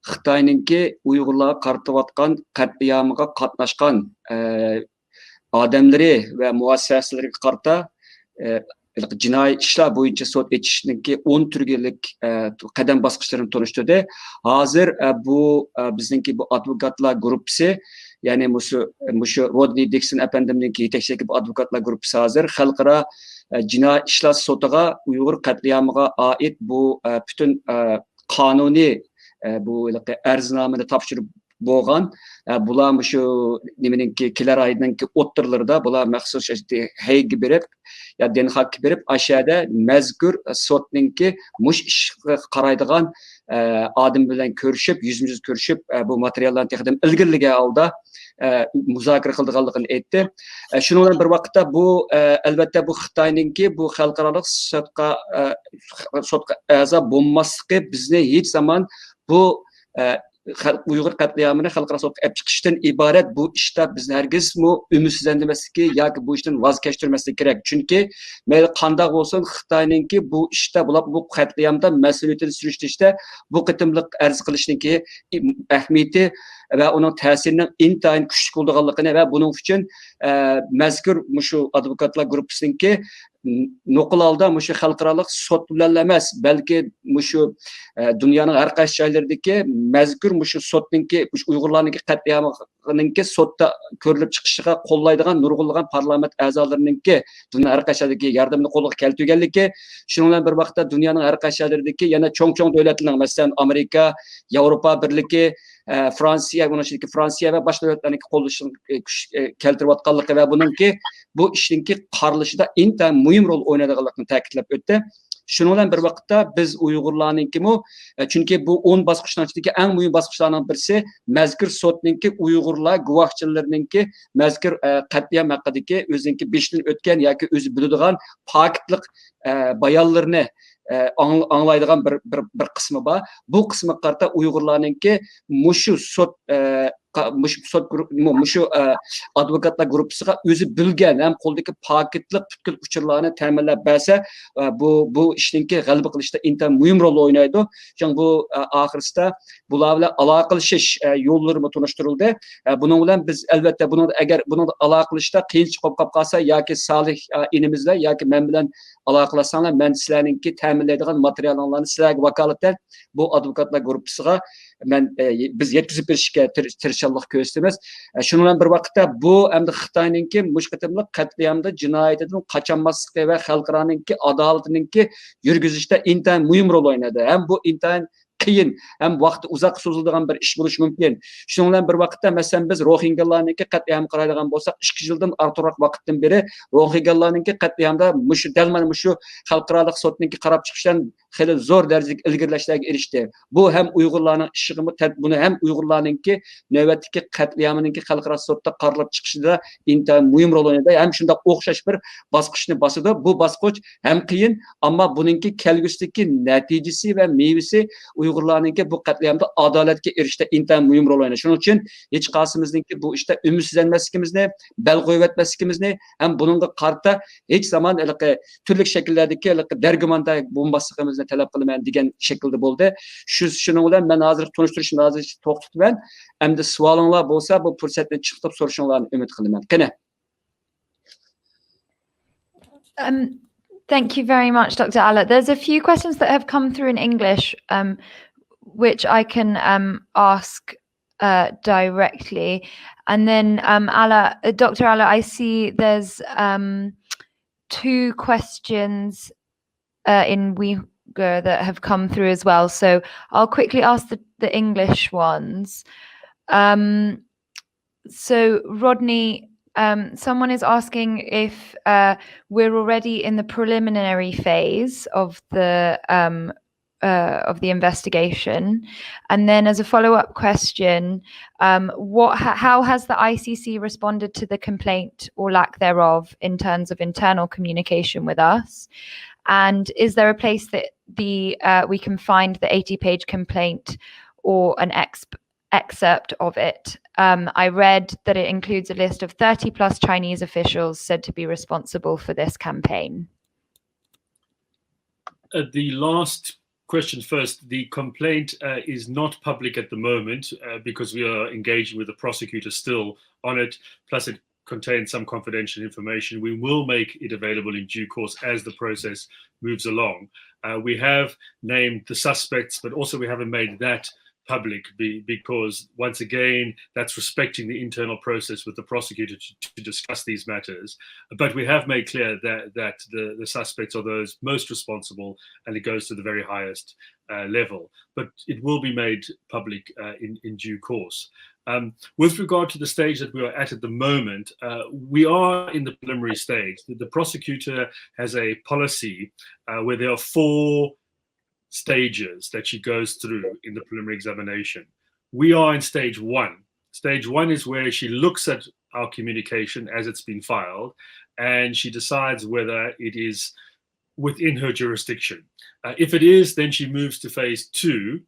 خىتاينىڭكى ئۇيغۇرلارغا قارىتىۋاتقان قەتلىئامىغا قاتناشقان ئە، ئادەملىرى ۋە مۇئەسسەسىلىرىگە قارىتا ئە، جىنايى ئىشلار بويىچە سوت ئېچىشنىڭكى ئون تۈرگۈنلۈك ئە، قەدەم باسقۇچلىرىنى تونۇشتۇردى. ھازىر ئە، بۇ ئە، بىزنىڭكى بۇ ئادۋوكاتلار گۇرۇپپىسى، يەنى مۇشۇ مۇشۇ رودنى دىكسون ئەپەندىمنىڭكى يېتەكچىلىكى بۇ ئادۋوكاتلار گۇرۇپپىسى ھازىر خەلقئارا ئە، جىنايى ئىشلار سوتىغا ئۇيغۇر قەتلىئامىغا ئائىت بۇ ئە، پۈتۈن ئە، قانۇنىي ئە، بۇ ھېلىقى ئەرزنامىنى تاپشۇرۇپ بولغان. ئە، بۇلار مۇشۇ نېمىنىڭكى، كېلەر ئاينىڭكى ئوتتۇرىلىرىدا بۇلار مەخسۇس ھەيگە بېرىپ يا دېنخاكقا بېرىپ، ئاشۇ يەردە مەزكۇر سوتنىڭكى مۇشۇ ئىشقا قارايدىغان ئە، ئادەم بىلەن كۆرۈشۈپ، يۈزمۇ يۈز كۆرۈشۈپ، ئە، بۇ ماتېرىياللارنى تېخىدىن ئىلگىرىلىگەن ھالدا ئە، مۇزاكىرە قىلىدىغانلىقىنى ئېيتتى. ئە، شۇنىڭ بىلەن بىر ۋاقىتتا بۇ ئە، ئەلۋەتتە بۇ خىتاينىڭكى بۇ خەلقئارالىق سوتقا ئە، سوتقا ئەزا بولماسلىقى بىزنى ھېچ زامان بۇ ئە، خەلق ئۇيغۇر قەتلىئامىنى خەلقئارا سوتقا ئەپ چىقىشتىن ئىبارەت بۇ ئىشتا بىزنى ھەرگىزمۇ ئۈمىدسىزلەندۈرمەسلىكى ياكى بۇ ئىشتىن ۋاز كەچتۈرمەسلىكى كېرەك. چۈنكى مەيلى قانداق بولسۇن، خىتاينىڭكى بۇ ئىشتا، بۇلار بۇ قەتلىئامدا مەسئۇلىيىتىنى سۈرۈشتۈرۈشتە بۇ قېتىملىق ئەرز قىلىشنىڭكى ئەھمىيىتى ۋە ئۇنىڭ تەسىرىنىڭ ئىنتايىن كۈچلۈك بولىدىغانلىقىنى ۋە بۇنىڭ ئۈچۈن ئە، مەزكۇر مۇشۇ ئادۋوكاتلار گۇرۇپپىسىنىڭكى نوقۇل ھالدا مۇشۇ خەلقئارالىق سوت بىلەنلا ئەمەس، بەلكى مۇشۇ ئە، دۇنيانىڭ ھەر قايسى جايلىرىدىكى مەزكۇر مۇشۇ سوتنىڭكى، مۇشۇ ئۇيغۇرلارنىڭكى قەتلىئامىنىڭكى سوتتا كۆرۈلۈپ چىقىشىغا قوللايدىغان نۇرغۇنلىغان پارلامېنت ئەزالىرىنىڭكى دۇنيا ھەر قايسى جايدىكى ياردىمىنى قولغا كەلتۈرگەنلىكى، شۇنىڭ بىلەن بىر ۋاقىتتا دۇنيانىڭ ھەر قايسى جايلىرىدىكى يەنە چوڭ-چوڭ دۆلەتلەرنىڭ، مەسىلەن، ئامېرىكا، ياۋروپا بىرلىكى، ئە، فرانسىيە، ئۇنىڭ ئىچىدىكى فرانسىيە ۋە باشقا دۆلەتلەرنىڭكى قوللىشىنىڭ، ئە، كۈچ، ئە، كەلتۈرۈۋاتقانلىقى ۋە بۇنىڭكى بۇ ئىشنىڭكى قارىلىشىدا ئىنتايىن مۇھىم رول ئوينايدىغانلىقىنى تەكىتلەپ ئۆتتى. شۇنىڭ بىلەن بىر ۋاقىتتا بىز ئۇيغۇرلارنىڭكىمۇ، ئە، چۈنكى بۇ ئون باسقۇچنىڭ ئىچىدىكى ئەڭ مۇھىم باسقۇچلارنىڭ بىرسى مەزكۇر سوتنىڭكى ئۇيغۇرلار گۇۋاھچىلىرىنىڭكى مەزكۇر، ئە، قەتلىئام ھەققىدىكى ئۆزىنىڭكى بېشىدىن ئۆتكەن ياكى ئۆزى بىلىدىغان پاكىتلىق، ئە، بايانلىرىنى، ئە، ئاڭ-، ئاڭلايدىغان بىر، بىر، بىر قىسمى بار. بۇ قىسمىغا قارىتا ئۇيغۇرلارنىڭكى مۇشۇ سوت، ئە، قا-، مۇشۇ سوت گۇرۇپ-، مۇ-، مۇشۇ، ئە، ئادۋوكاتلار گۇرۇپپىسىغا ئۆزى بىلگەن ھەم قولىدىكى پاكىتلىق پۈتكۈل ئۇچۇرلارنى تەمىنلەپ بەرسە، ئە، بۇ، بۇ ئىشنىڭكى غەلىبە قىلىشتا ئىنتايىن مۇھىم رول ئوينايدۇ. چۈنكى بۇ، ئە، ئاخىرسىدا بۇلار بىلەن ئالاقىلىشىش، ئە، يوللىرىمۇ تونۇشتۇرۇلدى. ئە، بۇنىڭ بىلەن بىز، ئەلۋەتتە، بۇنىڭدا ئەگەر بۇنىڭدا ئالاقىلىشىشتا قىيىنچىلىق بولۇپ قالسا ياكى سالىھ، ئە، ئىنىمىز بىلەن ياكى مەن بىلەن ئالاقىلەشسەڭلار، مەن سىلەرنىڭكى تەمىنلەيدىغان ماتېرىيالىڭلارنى سىلەرگە ۋاكالىتەن بۇ ئادۋوكاتلار گۇرۇپپىسىغا مەن، ئە، بىز يەتكۈزۈپ بېرىشكە تىر-، تىرىشچانلىق كۆرسىتىمىز. ئە، شۇنىڭ بىلەن بىر ۋاقىتتا بۇ ئەمدى خىتاينىڭكى مۇشۇ قېتىملىق قەتلىئامدا جىنايىتىدىن قاچالماسلىقى ۋە خەلقئارانىڭكى ئادالىتىنىڭكى يۈرگۈزۈشتە ئىنتايىن مۇھىم رول ئوينايدۇ. ھەم بۇ ئىنتايىن قىيىن ھەم ۋاقتى ئۇزاققا سوزۇلىدىغان بىر ئىش بولۇشى مۇمكىن. شۇنىڭ بىلەن بىر ۋاقىتتا، مەسىلەن، بىز روھىنگالارنىڭكى قەتلىئامىغا قارايدىغان بولساق، ئىككى يىلدىن ئارتۇقراق ۋاقىتتىن بېرى روھىنگالارنىڭكى قەتلىئامدا مۇشۇ، دەل مانا مۇشۇ خەلقئارالىق سوتنىڭكى قاراپ چىقىشىدىن خېلى زور دەرىجىدىكى ئىلگىرىلەشلەرگە ئېرىشتى. بۇ ھەم ئۇيغۇرلارنىڭ ئىشىغىمۇ تەت-، بۇنى ھەم ئۇيغۇرلارنىڭكى نۆۋەتتىكى قەتلىئامىنىڭكى خەلقئارا سوتتا قارىلىپ چىقىشىدا ئىنتايىن مۇھىم رول ئوينايدۇ. ھەم شۇنداق ئوخشاش بىر باسقۇچنى باسىدۇ. بۇ باسقۇچ ھەم قىيىن، ئەمما بۇنىڭكى كەلگۈسىدىكى نەتىجىسى ۋە مېۋىسى ئۇيغۇرلارنىڭكى بۇ قەتلىئامدا ئادالەتكە ئېرىشىشتە ئىنتايىن مۇھىم رول ئوينايدۇ. شۇنىڭ ئۈچۈن ھېچقايسىمىزنىڭكى بۇ ئىشتا ئۈمىدسىزلەنمەسلىكىمىزنى، بەل قويۇۋەتمەسلىكىمىزنى ھەم بۇنىڭغا قارىتا ھېچ زامان ھېلىقى تۈرلۈك شەكىللەردىكى ھېلىقى دەرگۇماندەك بولماسلىقىمىزنى تەلەپ قىلىمەن دېگەن شەكىلدە بولدى. شۇ، شۇنىڭ بىلەن مەن ھازىر تونۇشتۇرۇشنى ھازىرچە توختىتىمەن. ئەمدى سوئالىڭلار بولسا، بۇ پۇرسەتنى چىقىپ سورىشىڭلارنى ئۈمىد قىلىمەن. قېنى. Um, thank you very much, Doctor Alla. There's a few questions that have come through in English, um, which I can, um, ask, uh, directly. And then, um, Alla, uh, Doctor Alla, I see there's, um, two questions, uh, in Uyghur that have come through as well. So I'll quickly ask the, the English ones. Um, so Rodney, um, someone is asking if, uh, we're already in the preliminary phase of the, um, uh, of the investigation. And then as a follow-up question, um, what, ho-, how has the I C C responded to the complaint or lack thereof in terms of internal communication with us? And is there a place that the, uh, we can find the eighty-page complaint or an ex-, excerpt of it? Um, I read that it includes a list of thirty plus Chinese officials said to be responsible for this campaign. Uh, the last question first. The complaint, uh, is not public at the moment, uh, because we are engaging with the prosecutor still on it. Plus, it contains some confidential information. We will make it available in due course as the process moves along. Uh, we have named the suspects, but also we haven't made that public be-, because, once again, that's respecting the internal process with the prosecutor to, to discuss these matters. But we have made clear that, that the, the suspects are those most responsible, and it goes to the very highest, uh, level. But it will be made public, uh, in, in due course. Um, with regard to the stage that we are at at the moment, uh, we are in the preliminary stage. The, the prosecutor has a policy, uh, where there are four stages that she goes through in the preliminary examination. We are in stage one. Stage one is where she looks at our communication as it's been filed, and she decides whether it is within her jurisdiction. Uh, if it is, then she moves to phase two,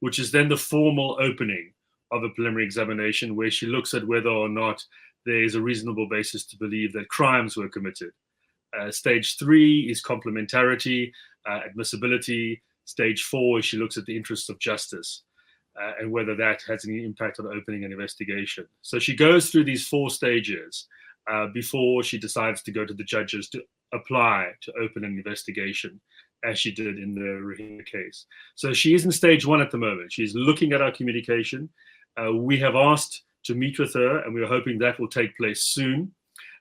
which is then the formal opening of a preliminary examination, where she looks at whether or not there is a reasonable basis to believe that crimes were committed. Uh, stage three is complementarity, uh, admissibility. Stage four is she looks at the interests of justice, uh, and whether that has any impact on opening an investigation. So she goes through these four stages, uh, before she decides to go to the judges to apply to open an investigation, as she did in the Rohingya case. So she is in stage one at the moment. She's looking at our communication. Uh, we have asked to meet with her, and we are hoping that will take place soon.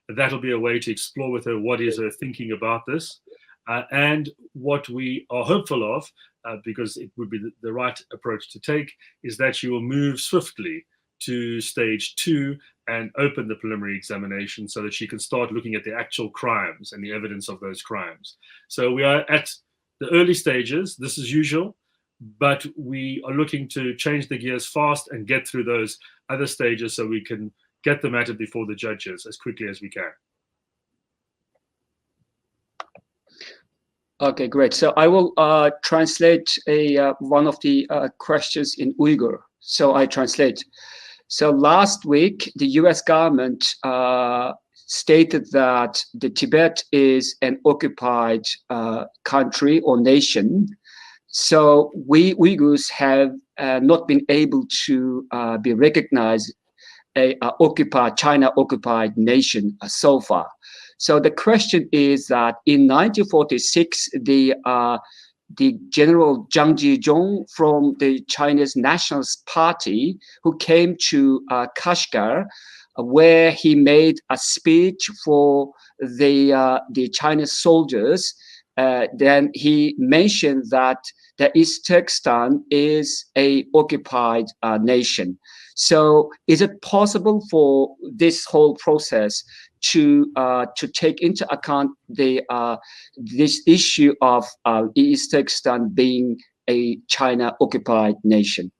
That'll be a way to explore with her what is her thinking about this. Uh, and what we are hopeful of, uh, because it would be the, the right approach to take, is that she will move swiftly to stage two and open the preliminary examination so that she can start looking at the actual crimes and the evidence of those crimes. So we are at the early stages. This is usual, but we are looking to change the gears fast and get through those other stages so we can get the matter before the judges as quickly as we can. Okay, great. So I will uh, translate a uh, one of the uh, questions in Uyghur. So I translate. So last week, the U S government uh, stated that the Tibet is an occupied uh, country or nation. So we Uyghurs have uh, not been able to uh, be recognized a, a occupied, China occupied nation uh, so far. So the question is that in nineteen forty-six, the uh, the General Zhang Jizhong from the Chinese Nationalist Party, who came to uh, Kashgar, uh, where he made a speech for the uh, the Chinese soldiers. Uh, then he mentioned that the East Turkestan is a occupied uh, nation. So, is it possible for this whole process to uh, to take into account the uh, this issue of uh, East Turkestan being a China occupied nation?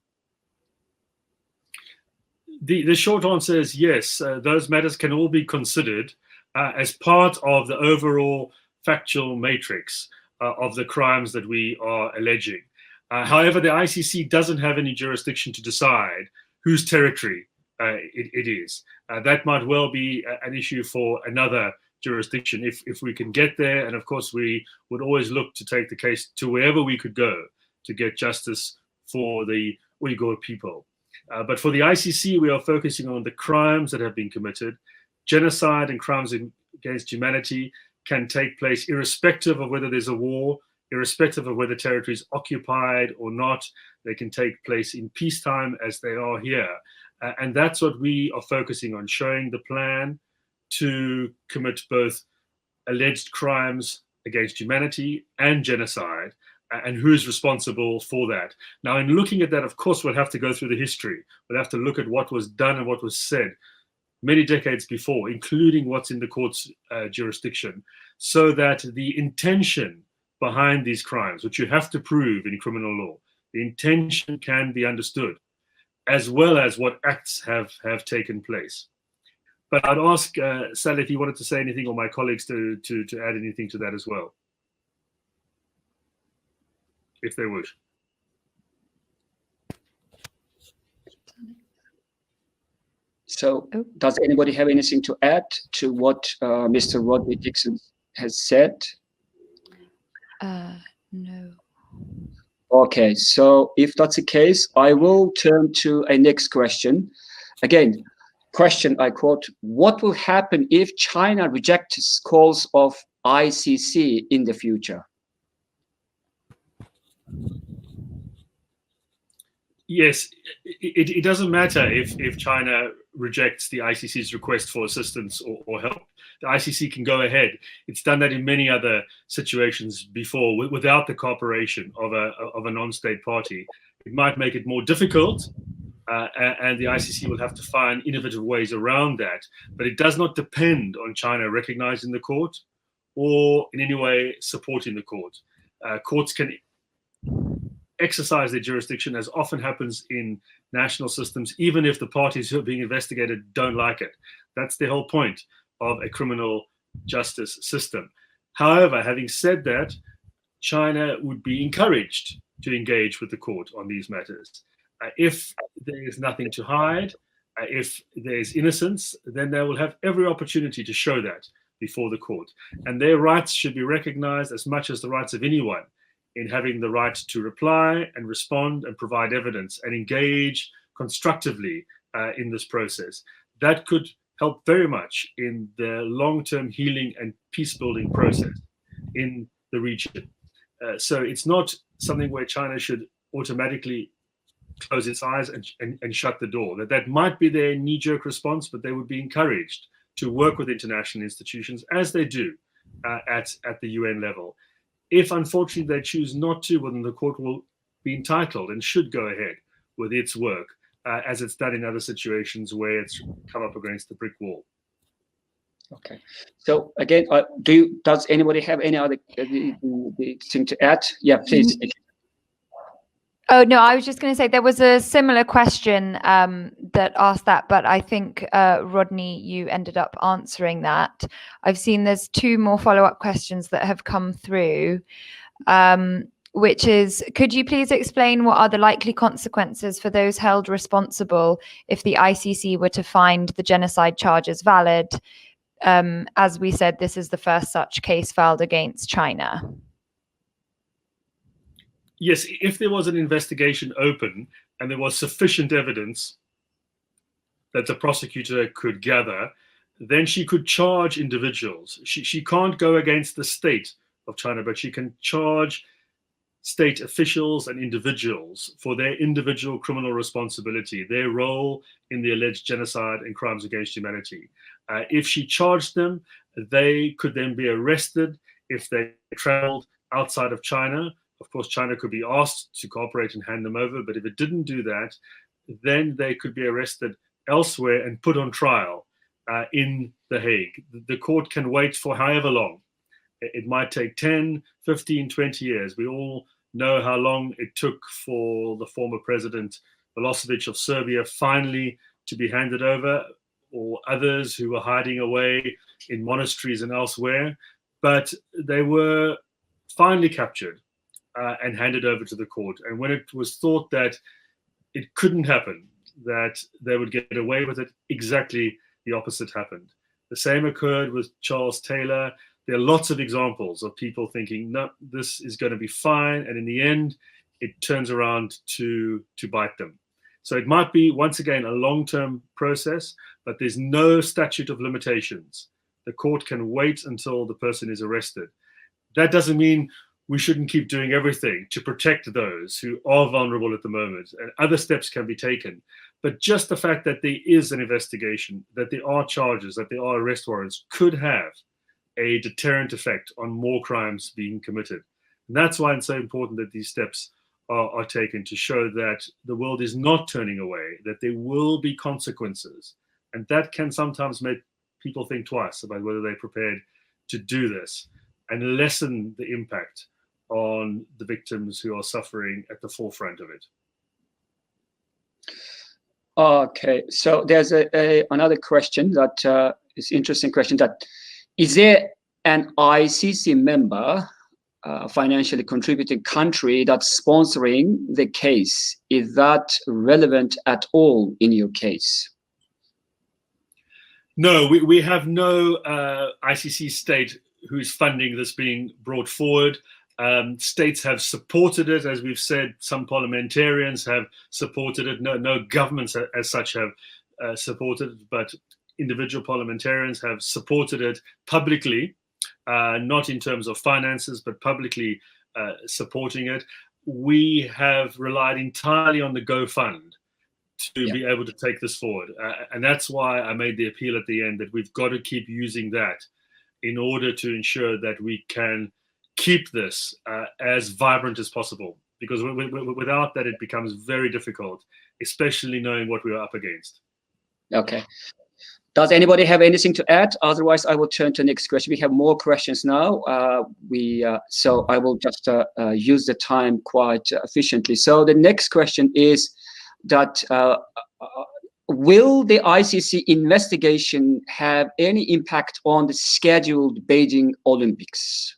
The, the short answer is yes. Uh, those matters can all be considered uh, as part of the overall factual matrix uh, of the crimes that we are alleging. Uh, however, the I C C doesn't have any jurisdiction to decide whose territory uh, it, it is. Uh, that might well be a- an issue for another jurisdiction if, if we can get there. And of course, we would always look to take the case to wherever we could go to get justice for the Uyghur people. Uh, but for the I C C, we are focusing on the crimes that have been committed. Genocide and crimes in, against humanity can take place irrespective of whether there's a war, irrespective of whether territory is occupied or not. They can take place in peacetime as they are here. Uh, and that's what we are focusing on, showing the plan to commit both alleged crimes against humanity and genocide, uh, and who is responsible for that. Now, in looking at that, of course, we'll have to go through the history. We'll have to look at what was done and what was said many decades before, including what's in the court's uh, jurisdiction, so that the intention behind these crimes, which you have to prove in criminal law, the intention can be understood, as well as what acts have, have taken place. But I'd ask uh, Sally if you wanted to say anything, or my colleagues to, to, to add anything to that as well, if they wish. So, does anybody have anything to add to what uh, Mister Rodney Dixon has said? Uh, no. Okay, so if that's the case, I will turn to a next question. Again, question I quote: What will happen if China rejects calls of I C C in the future? Yes, it, it, it doesn't matter if, if China rejects the I C C's request for assistance or, or help. The I C C can go ahead. It's done that in many other situations before wi- without the cooperation of a, of a non-state party. It might make it more difficult, uh, a- and the I C C will have to find innovative ways around that. But it does not depend on China recognizing the court or in any way supporting the court. Uh, courts can exercise their jurisdiction, as often happens in national systems, even if the parties who are being investigated don't like it. That's the whole point of a criminal justice system. However, having said that, China would be encouraged to engage with the court on these matters. Uh, if there is nothing to hide, uh, if there is innocence, then they will have every opportunity to show that before the court. And their rights should be recognized as much as the rights of anyone in having the right to reply and respond and provide evidence and engage constructively uh, in this process. That could help very much in the long-term healing and peace-building process in the region. Uh, so it's not something where China should automatically close its eyes and, and, and shut the door. That, that might be their knee-jerk response, but they would be encouraged to work with international institutions as they do uh, at, at the U N level. If unfortunately they choose not to, well, then the court will be entitled and should go ahead with its work uh, as it's done in other situations where it's come up against the brick wall. Okay. So again, uh, do you, does anybody have any other uh, the- the- the thing to add? Yeah, please. Oh, no, I was just gonna say there was a similar question, um, that asked that, but I think, uh, Rodney, you ended up answering that. I've seen there's two more follow-up questions that have come through, um, which is, could you please explain what are the likely consequences for those held responsible if the I C C were to find the genocide charges valid? Um, as we said, this is the first such case filed against China. Yes, if there was an investigation open and there was sufficient evidence that the prosecutor could gather, then she could charge individuals. She, she can't go against the state of China, but she can charge state officials and individuals for their individual criminal responsibility, their role in the alleged genocide and crimes against humanity. Uh, if she charged them, they could then be arrested if they traveled outside of China. Of course, China could be asked to cooperate and hand them over, but if it didn't do that, then they could be arrested elsewhere and put on trial uh, in The Hague. The court can wait for however long. It might take ten, fifteen, twenty years. We all know how long it took for the former president Milosevic of Serbia finally to be handed over, or others who were hiding away in monasteries and elsewhere. But they were finally captured uh, and handed over to the court. And when it was thought that it couldn't happen, that they would get away with it, exactly the opposite happened. The same occurred with Charles Taylor. There are lots of examples of people thinking, no, this is going to be fine. And in the end, it turns around to, to bite them. So it might be, once again, a long-term process, but there's no statute of limitations. The court can wait until the person is arrested. That doesn't mean we shouldn't keep doing everything to protect those who are vulnerable at the moment, and other steps can be taken. But just the fact that there is an investigation, that there are charges, that there are arrest warrants, could have a deterrent effect on more crimes being committed. And that's why it's so important that these steps are, are taken, to show that the world is not turning away, that there will be consequences. And that can sometimes make people think twice about whether they're prepared to do this and lessen the impact on the victims who are suffering at the forefront of it. Okay, so there's a, a another question that uh, is interesting question, that is there an I C C member, uh, financially contributing country that's sponsoring the case? Is that relevant at all in your case? No, we, we have no uh, I C C state who's funding this being brought forward. Um, states have supported it, as we've said. Some parliamentarians have supported it. No, no governments a- as such have uh, supported it, but individual parliamentarians have supported it publicly, uh, not in terms of finances, but publicly uh, supporting it. We have relied entirely on the GoFund to Yeah. be able to take this forward. Uh, and that's why I made the appeal at the end that we've got to keep using that in order to ensure that we can keep this uh, as vibrant as possible. Because w- w- w- without that, it becomes very difficult, especially knowing what we are up against. Okay. Does anybody have anything to add? Otherwise, I will turn to the next question. We have more questions now. Uh, we uh, so I will just uh, uh, use the time quite efficiently. So the next question is that uh, uh, will the I C C investigation have any impact on the scheduled Beijing Olympics?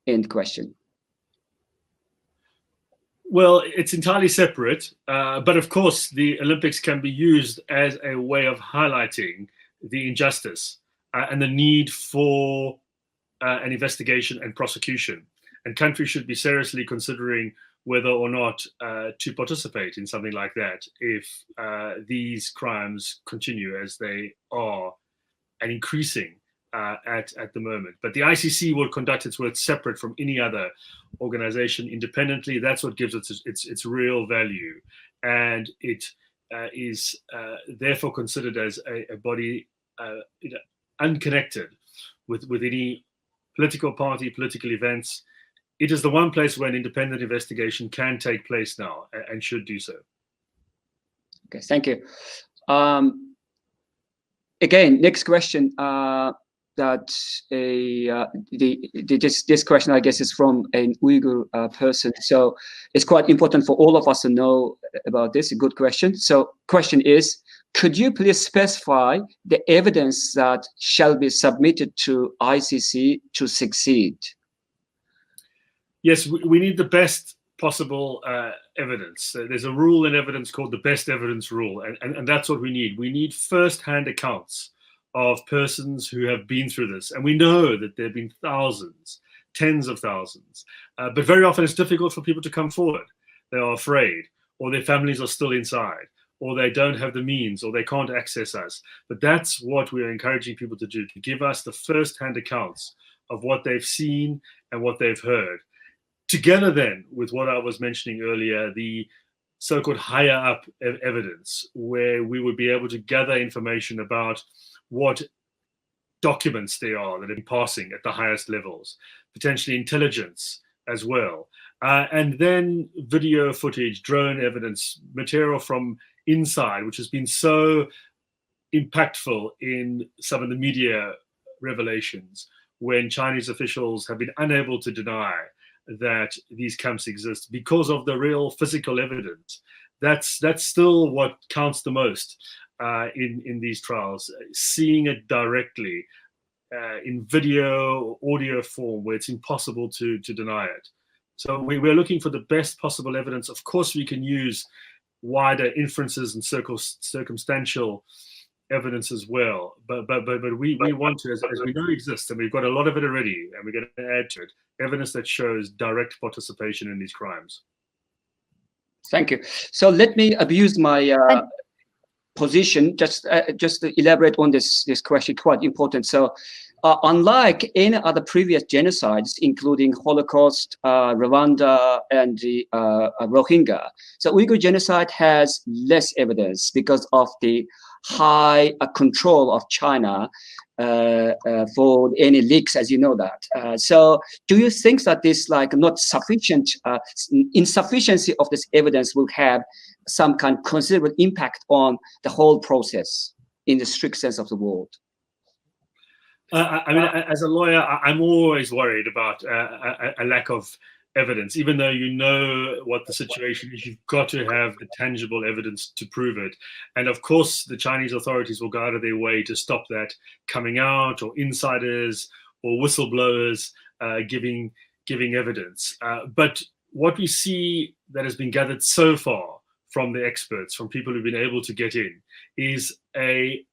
End question. Well, it's entirely separate, uh, but of course, the Olympics can be used as a way of highlighting the injustice uh, and the need for uh, an investigation and prosecution. And countries should be seriously considering whether or not uh, to participate in something like that if uh, these crimes continue as they are and increasing uh, at, at the moment. But the I C C will conduct its work separate from any other organization, independently. That's what gives it its, its, its real value. And it uh, is uh, therefore considered as a, a body uh, you know, unconnected with, with any political party, political events. It is the one place where an independent investigation can take place now a- and should do so. Okay, thank you. Um, again, next question. Uh, that a uh, the, the this this question, I guess, is from an Uyghur uh, person. So it's quite important for all of us to know about this. A good question. So question is, could you please specify the evidence that shall be submitted to I C C to succeed? Yes, we, we need the best possible uh, evidence. Uh, There's a rule in evidence called the best evidence rule, and, and, and that's what we need. We need first-hand accounts of persons who have been through this, and we know that there have been thousands, tens of thousands. Uh, but very often it's difficult for people to come forward. They are afraid, or their families are still inside, or they don't have the means, or they can't access us. But that's what we are encouraging people to do, to give us the first-hand accounts of what they've seen and what they've heard. Together then with what I was mentioning earlier, the so-called higher up ev- evidence, where we would be able to gather information about what documents they are that are passing at the highest levels, potentially intelligence as well. Uh, and then video footage, drone evidence, material from inside, which has been so impactful in some of the media revelations when Chinese officials have been unable to deny that these camps exist because of the real physical evidence. That's that's still what counts the most uh, in in these trials. Seeing it directly uh, in video or audio form, where it's impossible to to deny it. So we, we're looking for the best possible evidence. Of course, we can use wider inferences and circum- circumstantial evidence as well. But but but, but we, we want to, as, as we know exists, and we've got a lot of it already, and we're going to add to it, evidence that shows direct participation in these crimes. Thank you. So let me abuse my uh, position just uh, just to elaborate on this this question, quite important. So uh, unlike any other previous genocides, including Holocaust, uh, Rwanda, and the uh, uh, Rohingya, so Uyghur genocide has less evidence because of the high uh, control of China uh, uh, for any leaks, as you know that. Uh, so, do you think that this, like, not sufficient, uh, insufficiency of this evidence will have some kind of considerable impact on the whole process in the strict sense of the word? Uh, I, I mean, as a lawyer, I, I'm always worried about uh, a, a lack of evidence. Even though you know what the situation is, you've got to have the tangible evidence to prove it. And of course, the Chinese authorities will go out of their way to stop that coming out, or insiders or whistleblowers uh, giving giving evidence. Uh, but what we see that has been gathered so far from the experts, from people who've been able to get in, is a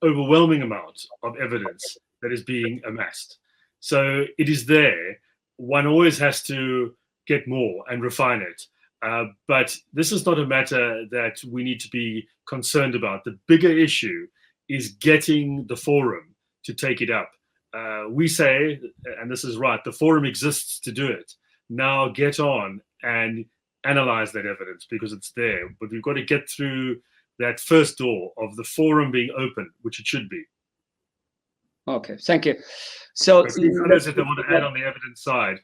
overwhelming amount of evidence that is being amassed. So it is there. One always has to get more and refine it. Uh, but this is not a matter that we need to be concerned about. The bigger issue is getting the forum to take it up. Uh, we say, and this is right, the forum exists to do it. Now get on and analyze that evidence because it's there. But we've got to get through that first door of the forum being open, which it should be. Okay, thank you. So, If you fellas, if they want to add on the evidence side.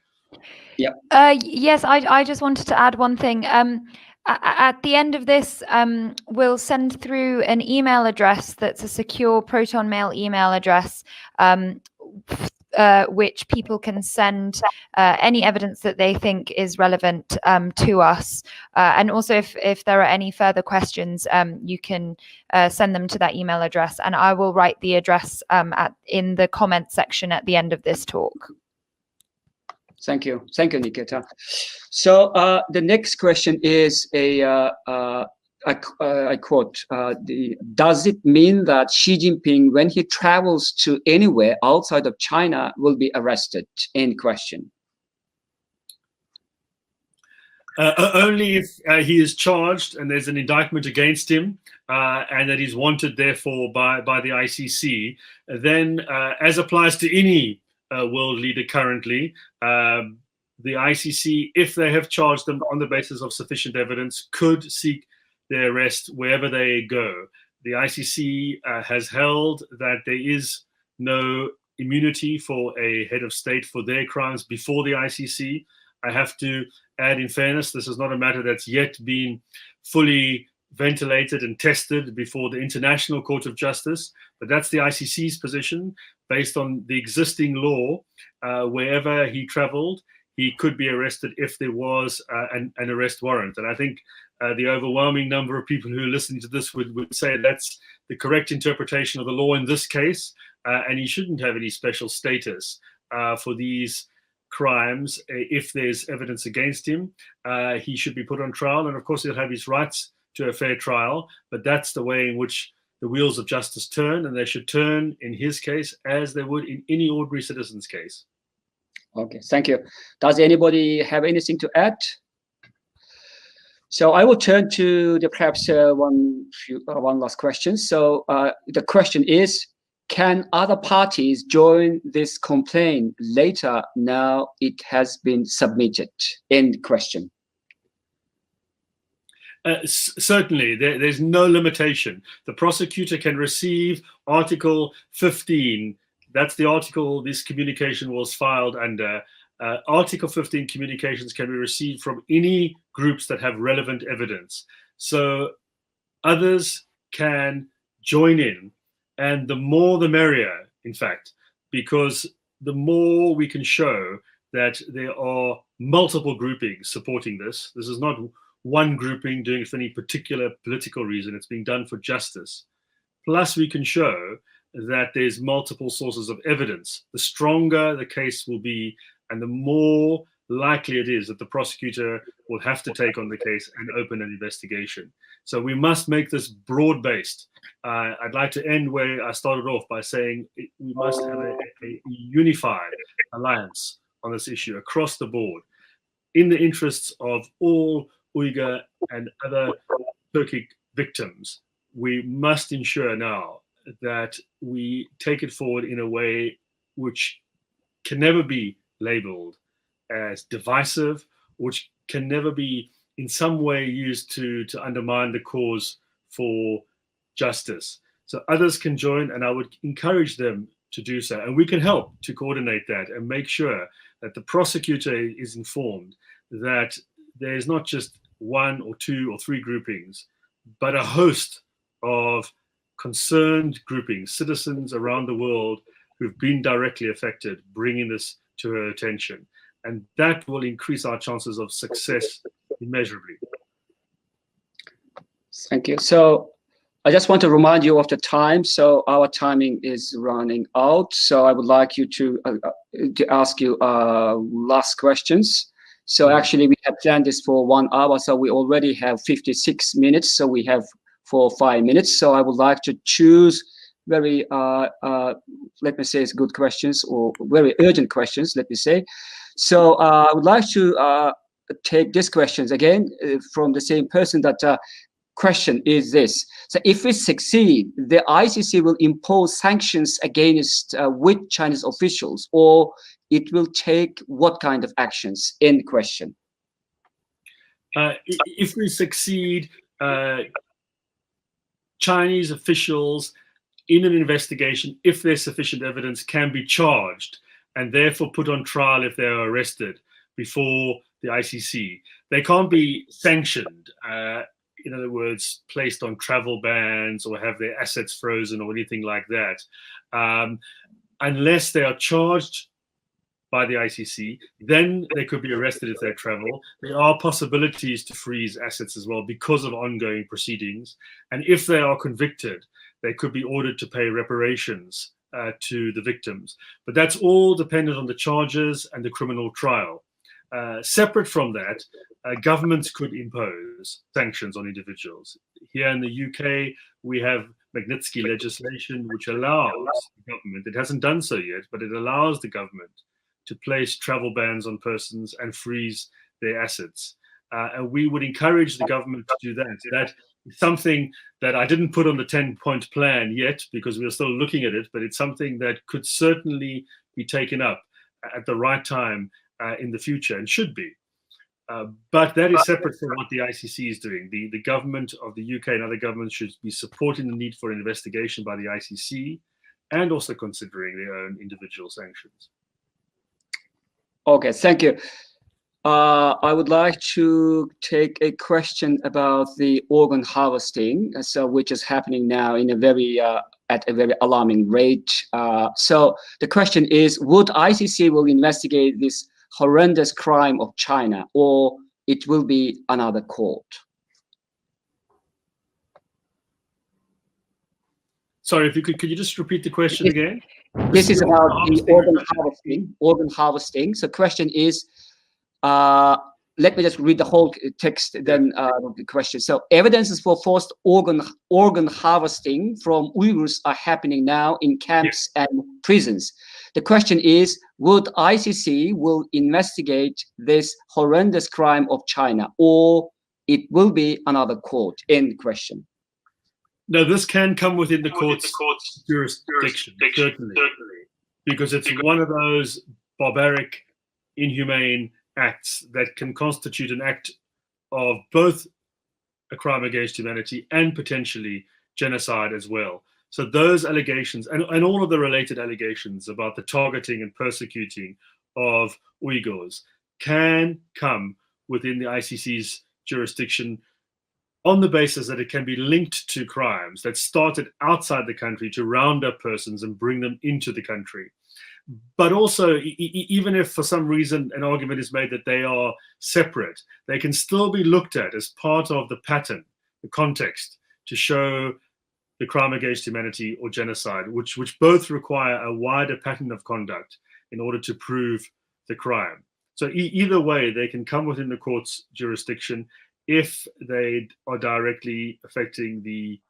Uh, yes, I, I just wanted to add one thing. Um, a- a- at the end of this, um, we'll send through an email address that's a secure Proton Mail email address, um, uh, which people can send uh, any evidence that they think is relevant um, to us. Uh, and also, if, if there are any further questions, um, you can uh, send them to that email address, and I will write the address um, at, in the comment section at the end of this talk. Thank you. Thank you, Nikita. So uh, the next question is a, uh, uh, I, qu- uh, I quote, uh, the, does it mean that Xi Jinping, when he travels to anywhere outside of China, will be arrested? End question. Uh, o- only if uh, he is charged and there's an indictment against him, uh, and that he's wanted, therefore, by, by the I C C. Then, uh, as applies to any uh, world leader currently, um, the I C C, if they have charged them on the basis of sufficient evidence, could seek their arrest wherever they go. The I C C uh, has held that there is no immunity for a head of state for their crimes before the I C C. I have to add, in fairness, this is not a matter that's yet been fully ventilated and tested before the International Court of Justice, but that's the I C C's position. Based on the existing law, uh, wherever he traveled, he could be arrested if there was uh, an, an arrest warrant. And I think uh, the overwhelming number of people who are listening to this would, would say that's the correct interpretation of the law in this case, uh, and he shouldn't have any special status uh, for these crimes. Uh, if there's evidence against him, uh, he should be put on trial, and of course, he'll have his rights to a fair trial. But that's the way in which the wheels of justice turn, and they should turn in his case as they would in any ordinary citizen's case. Okay, thank you. Does anybody have anything to add? So I will turn to the perhaps uh, one few, uh, one last question. So uh, the question is, can other parties join this complaint later now it has been submitted? End question. Uh, certainly, there, there's no limitation. The prosecutor can receive Article fifteen. That's the article this communication was filed under. Uh, Article fifteen communications can be received from any groups that have relevant evidence. So others can join in, and the more the merrier, in fact, because the more we can show that there are multiple groupings supporting this. This is not one grouping doing it for any particular political reason. It's being done for justice. Plus, we can show that there's multiple sources of evidence. The stronger the case will be, and the more likely it is that the prosecutor will have to take on the case and open an investigation. So we must make this broad-based. Uh, I'd like to end where I started off by saying we must have a, a unified alliance on this issue across the board in the interests of all Uyghur and other Turkic victims. We must ensure now that we take it forward in a way which can never be labeled as divisive, which can never be in some way used to, to undermine the cause for justice. So others can join, and I would encourage them to do so. And we can help to coordinate that and make sure that the prosecutor is informed that there is not just one or two or three groupings, but a host of concerned groupings, citizens around the world who've been directly affected, bringing this to her attention. And that will increase our chances of success immeasurably. Thank you. So I just want to remind you of the time. So our timing is running out. So I would like you to uh, uh, to ask you uh, last questions. So actually, we have planned this for one hour. So we already have fifty-six minutes. So we have for five minutes. So I would like to choose very, uh, uh, let me say, it's good questions or very urgent questions. Let me say. So uh, I would like to uh, take these questions again uh, from the same person that uh, question is this. So if we succeed, the I C C will impose sanctions against uh, which Chinese officials, or it will take what kind of actions? End question. Uh, if we succeed, uh, Chinese officials in an investigation, if there's sufficient evidence, can be charged and therefore put on trial if they are arrested before the I C C. They can't be sanctioned, uh, in other words, placed on travel bans or have their assets frozen or anything like that, um, unless they are charged by the I C C, then they could be arrested if they travel. There are possibilities to freeze assets as well because of ongoing proceedings. And if they are convicted, they could be ordered to pay reparations uh, to the victims. But that's all dependent on the charges and the criminal trial. Uh, separate from that, uh, governments could impose sanctions on individuals. Here in the U K, we have Magnitsky legislation, which allows the government, it hasn't done so yet, but it allows the government to place travel bans on persons and freeze their assets. Uh, and we would encourage the government to do that. That is something that I didn't put on the ten-point plan yet because we're still looking at it, but it's something that could certainly be taken up at the right time uh, in the future and should be. Uh, but that is separate from what the I C C is doing. The, the government of the U K and other governments should be supporting the need for an investigation by the I C C and also considering their own individual sanctions. Okay, thank you. Uh, I would like to take a question about the organ harvesting, uh, so which is happening now in a very uh, at a very alarming rate. Uh, so the question is, would I C C will investigate this horrendous crime of China, or it will be another court? Sorry, if you could, could you just repeat the question again? This is about the organ harvesting. Organ harvesting. So, question is, uh, let me just read the whole text, then uh, the question. So, evidences for forced organ organ harvesting from Uyghurs are happening now in camps and prisons. The question is, would I C C will investigate this horrendous crime of China, or it will be another court? End question. Now, this can come within the court's jurisdiction, certainly, because it's one of those barbaric, inhumane acts that can constitute an act of both a crime against humanity and potentially genocide as well. So those allegations and, and all of the related allegations about the targeting and persecuting of Uyghurs can come within the I C C's jurisdiction on the basis that it can be linked to crimes that started outside the country to round up persons and bring them into the country. But also, e- e- even if for some reason an argument is made that they are separate, they can still be looked at as part of the pattern, the context, to show the crime against humanity or genocide, which, which both require a wider pattern of conduct in order to prove the crime. So e- either way, they can come within the court's jurisdiction if they are directly affecting the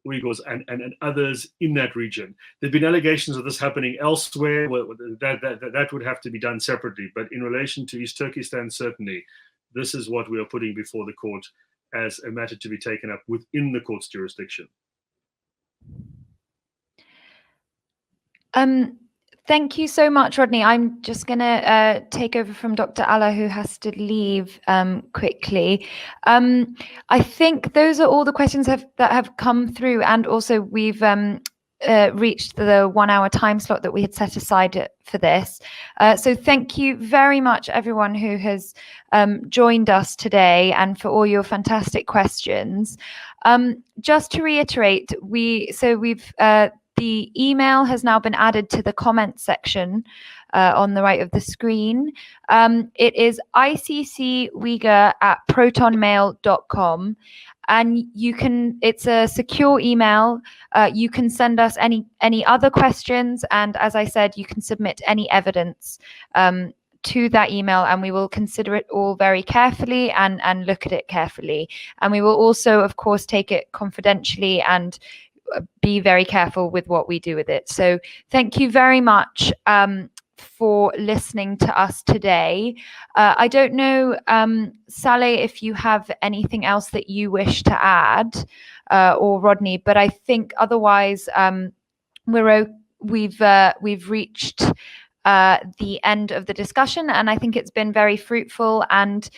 Uyghurs and, and, and others in that region. There have been allegations of this happening elsewhere. Well, that, that, that, that would have to be done separately. But in relation to East Turkestan, certainly, this is what we are putting before the court as a matter to be taken up within the court's jurisdiction. Um, thank you so much, Rodney. I'm just going to uh, take over from Doctor Alla, who has to leave um, quickly. Um, I think those are all the questions have, that have come through, and also we've um, uh, reached the one-hour time slot that we had set aside for this. Uh, so thank you very much, everyone who has um, joined us today, and for all your fantastic questions. Um, just to reiterate, we so we've uh, the email has now been added to the comment section uh, on the right of the screen. Um, it is I C C Uyghur at protonmail dot com. And you can, it's a secure email. Uh, you can send us any any other questions. And as I said, you can submit any evidence um, to that email, and we will consider it all very carefully and, and look at it carefully. And we will also, of course, take it confidentially and uh, be very careful with what we do with it. So thank you very much um, for listening to us today. Uh, I don't know, um, Saleh, if you have anything else that you wish to add, uh, or Rodney, but I think otherwise um, we're we've uh, we've reached uh, the end of the discussion, and I think it's been very fruitful. And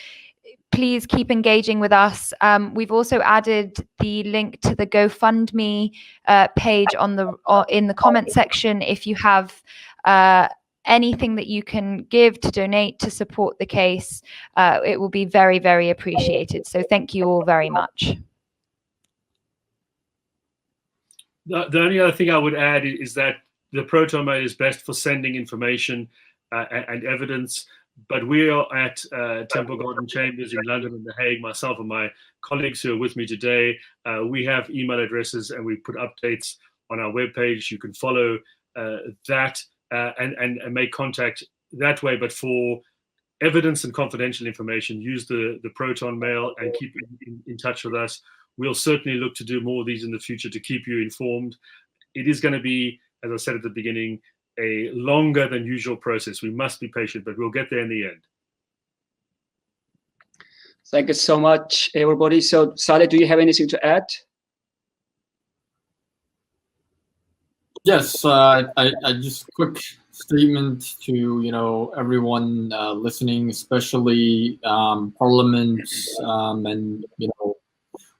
please keep engaging with us. Um, we've also added the link to the GoFundMe uh, page on the uh, in the comment section. If you have uh, anything that you can give to donate to support the case, uh, it will be very, very appreciated. So thank you all very much. The, the only other thing I would add is that the proton mail is best for sending information uh, and, and evidence. But we are at uh, Temple Garden Chambers in London and The Hague, myself and my colleagues who are with me today. Uh, we have email addresses and we put updates on our webpage. You can follow uh, that uh, and, and, and make contact that way. But for evidence and confidential information, use the, the proton mail and keep in, in, in touch with us. We'll certainly look to do more of these in the future to keep you informed. It is going to be, as I said at the beginning, a longer than usual process. We must be patient, but we'll get there in the end. Thank you so much, everybody. So, Saleh, do you have anything to add? Yes, uh, I, I just quick statement to you know everyone uh, listening, especially um, parliaments, um, and you know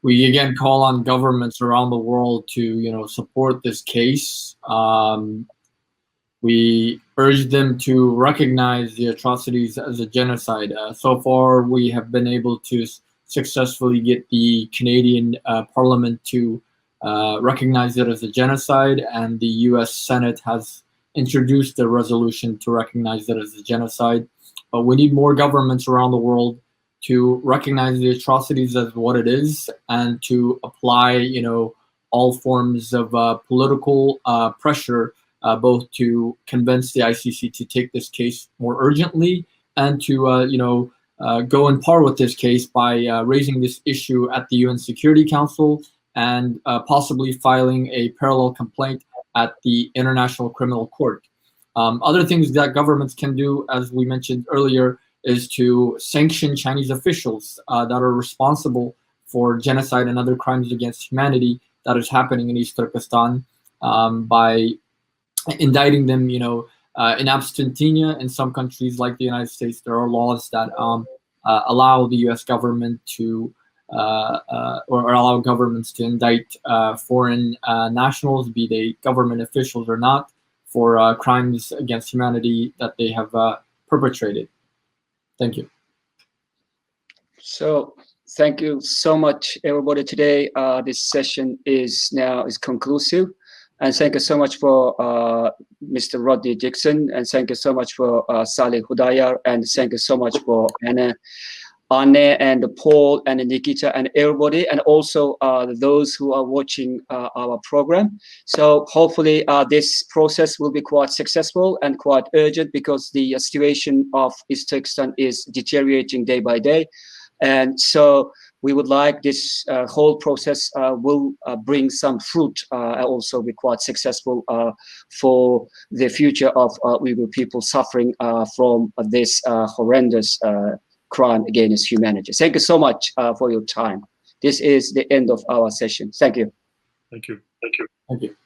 we again call on governments around the world to you know support this case. Um, we urge them to recognize the atrocities as a genocide. Uh, so far, we have been able to s- successfully get the Canadian uh, Parliament to uh, recognize it as a genocide, and the U S Senate has introduced a resolution to recognize it as a genocide. But we need more governments around the world to recognize the atrocities as what it is and to apply, you know, all forms of uh, political uh, pressure, uh, both to convince the I C C to take this case more urgently and to, uh, you know, uh, go in par with this case by uh, raising this issue at the U N Security Council and uh, possibly filing a parallel complaint at the International Criminal Court. Um, other things that governments can do, as we mentioned earlier, is to sanction Chinese officials uh, that are responsible for genocide and other crimes against humanity that is happening in East Turkestan um, by indicting them, you know, uh, in absentia. In some countries like the United States, there are laws that um, uh, allow the U S government to uh, uh, or allow governments to indict uh, foreign uh, nationals, be they government officials or not, for uh, crimes against humanity that they have uh, perpetrated. Thank you. So thank you so much, everybody. Today, uh, this session is now is conclusive, and thank you so much for uh, Mister Rodney Dixon, and thank you so much for uh, Salih Hudayar, and thank you so much for Anna, Anne, and Paul, and Nikita, and everybody, and also uh, those who are watching uh, our program. So hopefully, uh, this process will be quite successful and quite urgent because the uh, situation of East Turkestan is deteriorating day by day. And so we would like this uh, whole process uh, will uh, bring some fruit uh, and also be quite successful uh, for the future of uh, Uyghur people suffering uh, from this uh, horrendous uh, crime against humanity. Thank you so much uh, for your time. This is the end of our session. Thank you. Thank you. Thank you.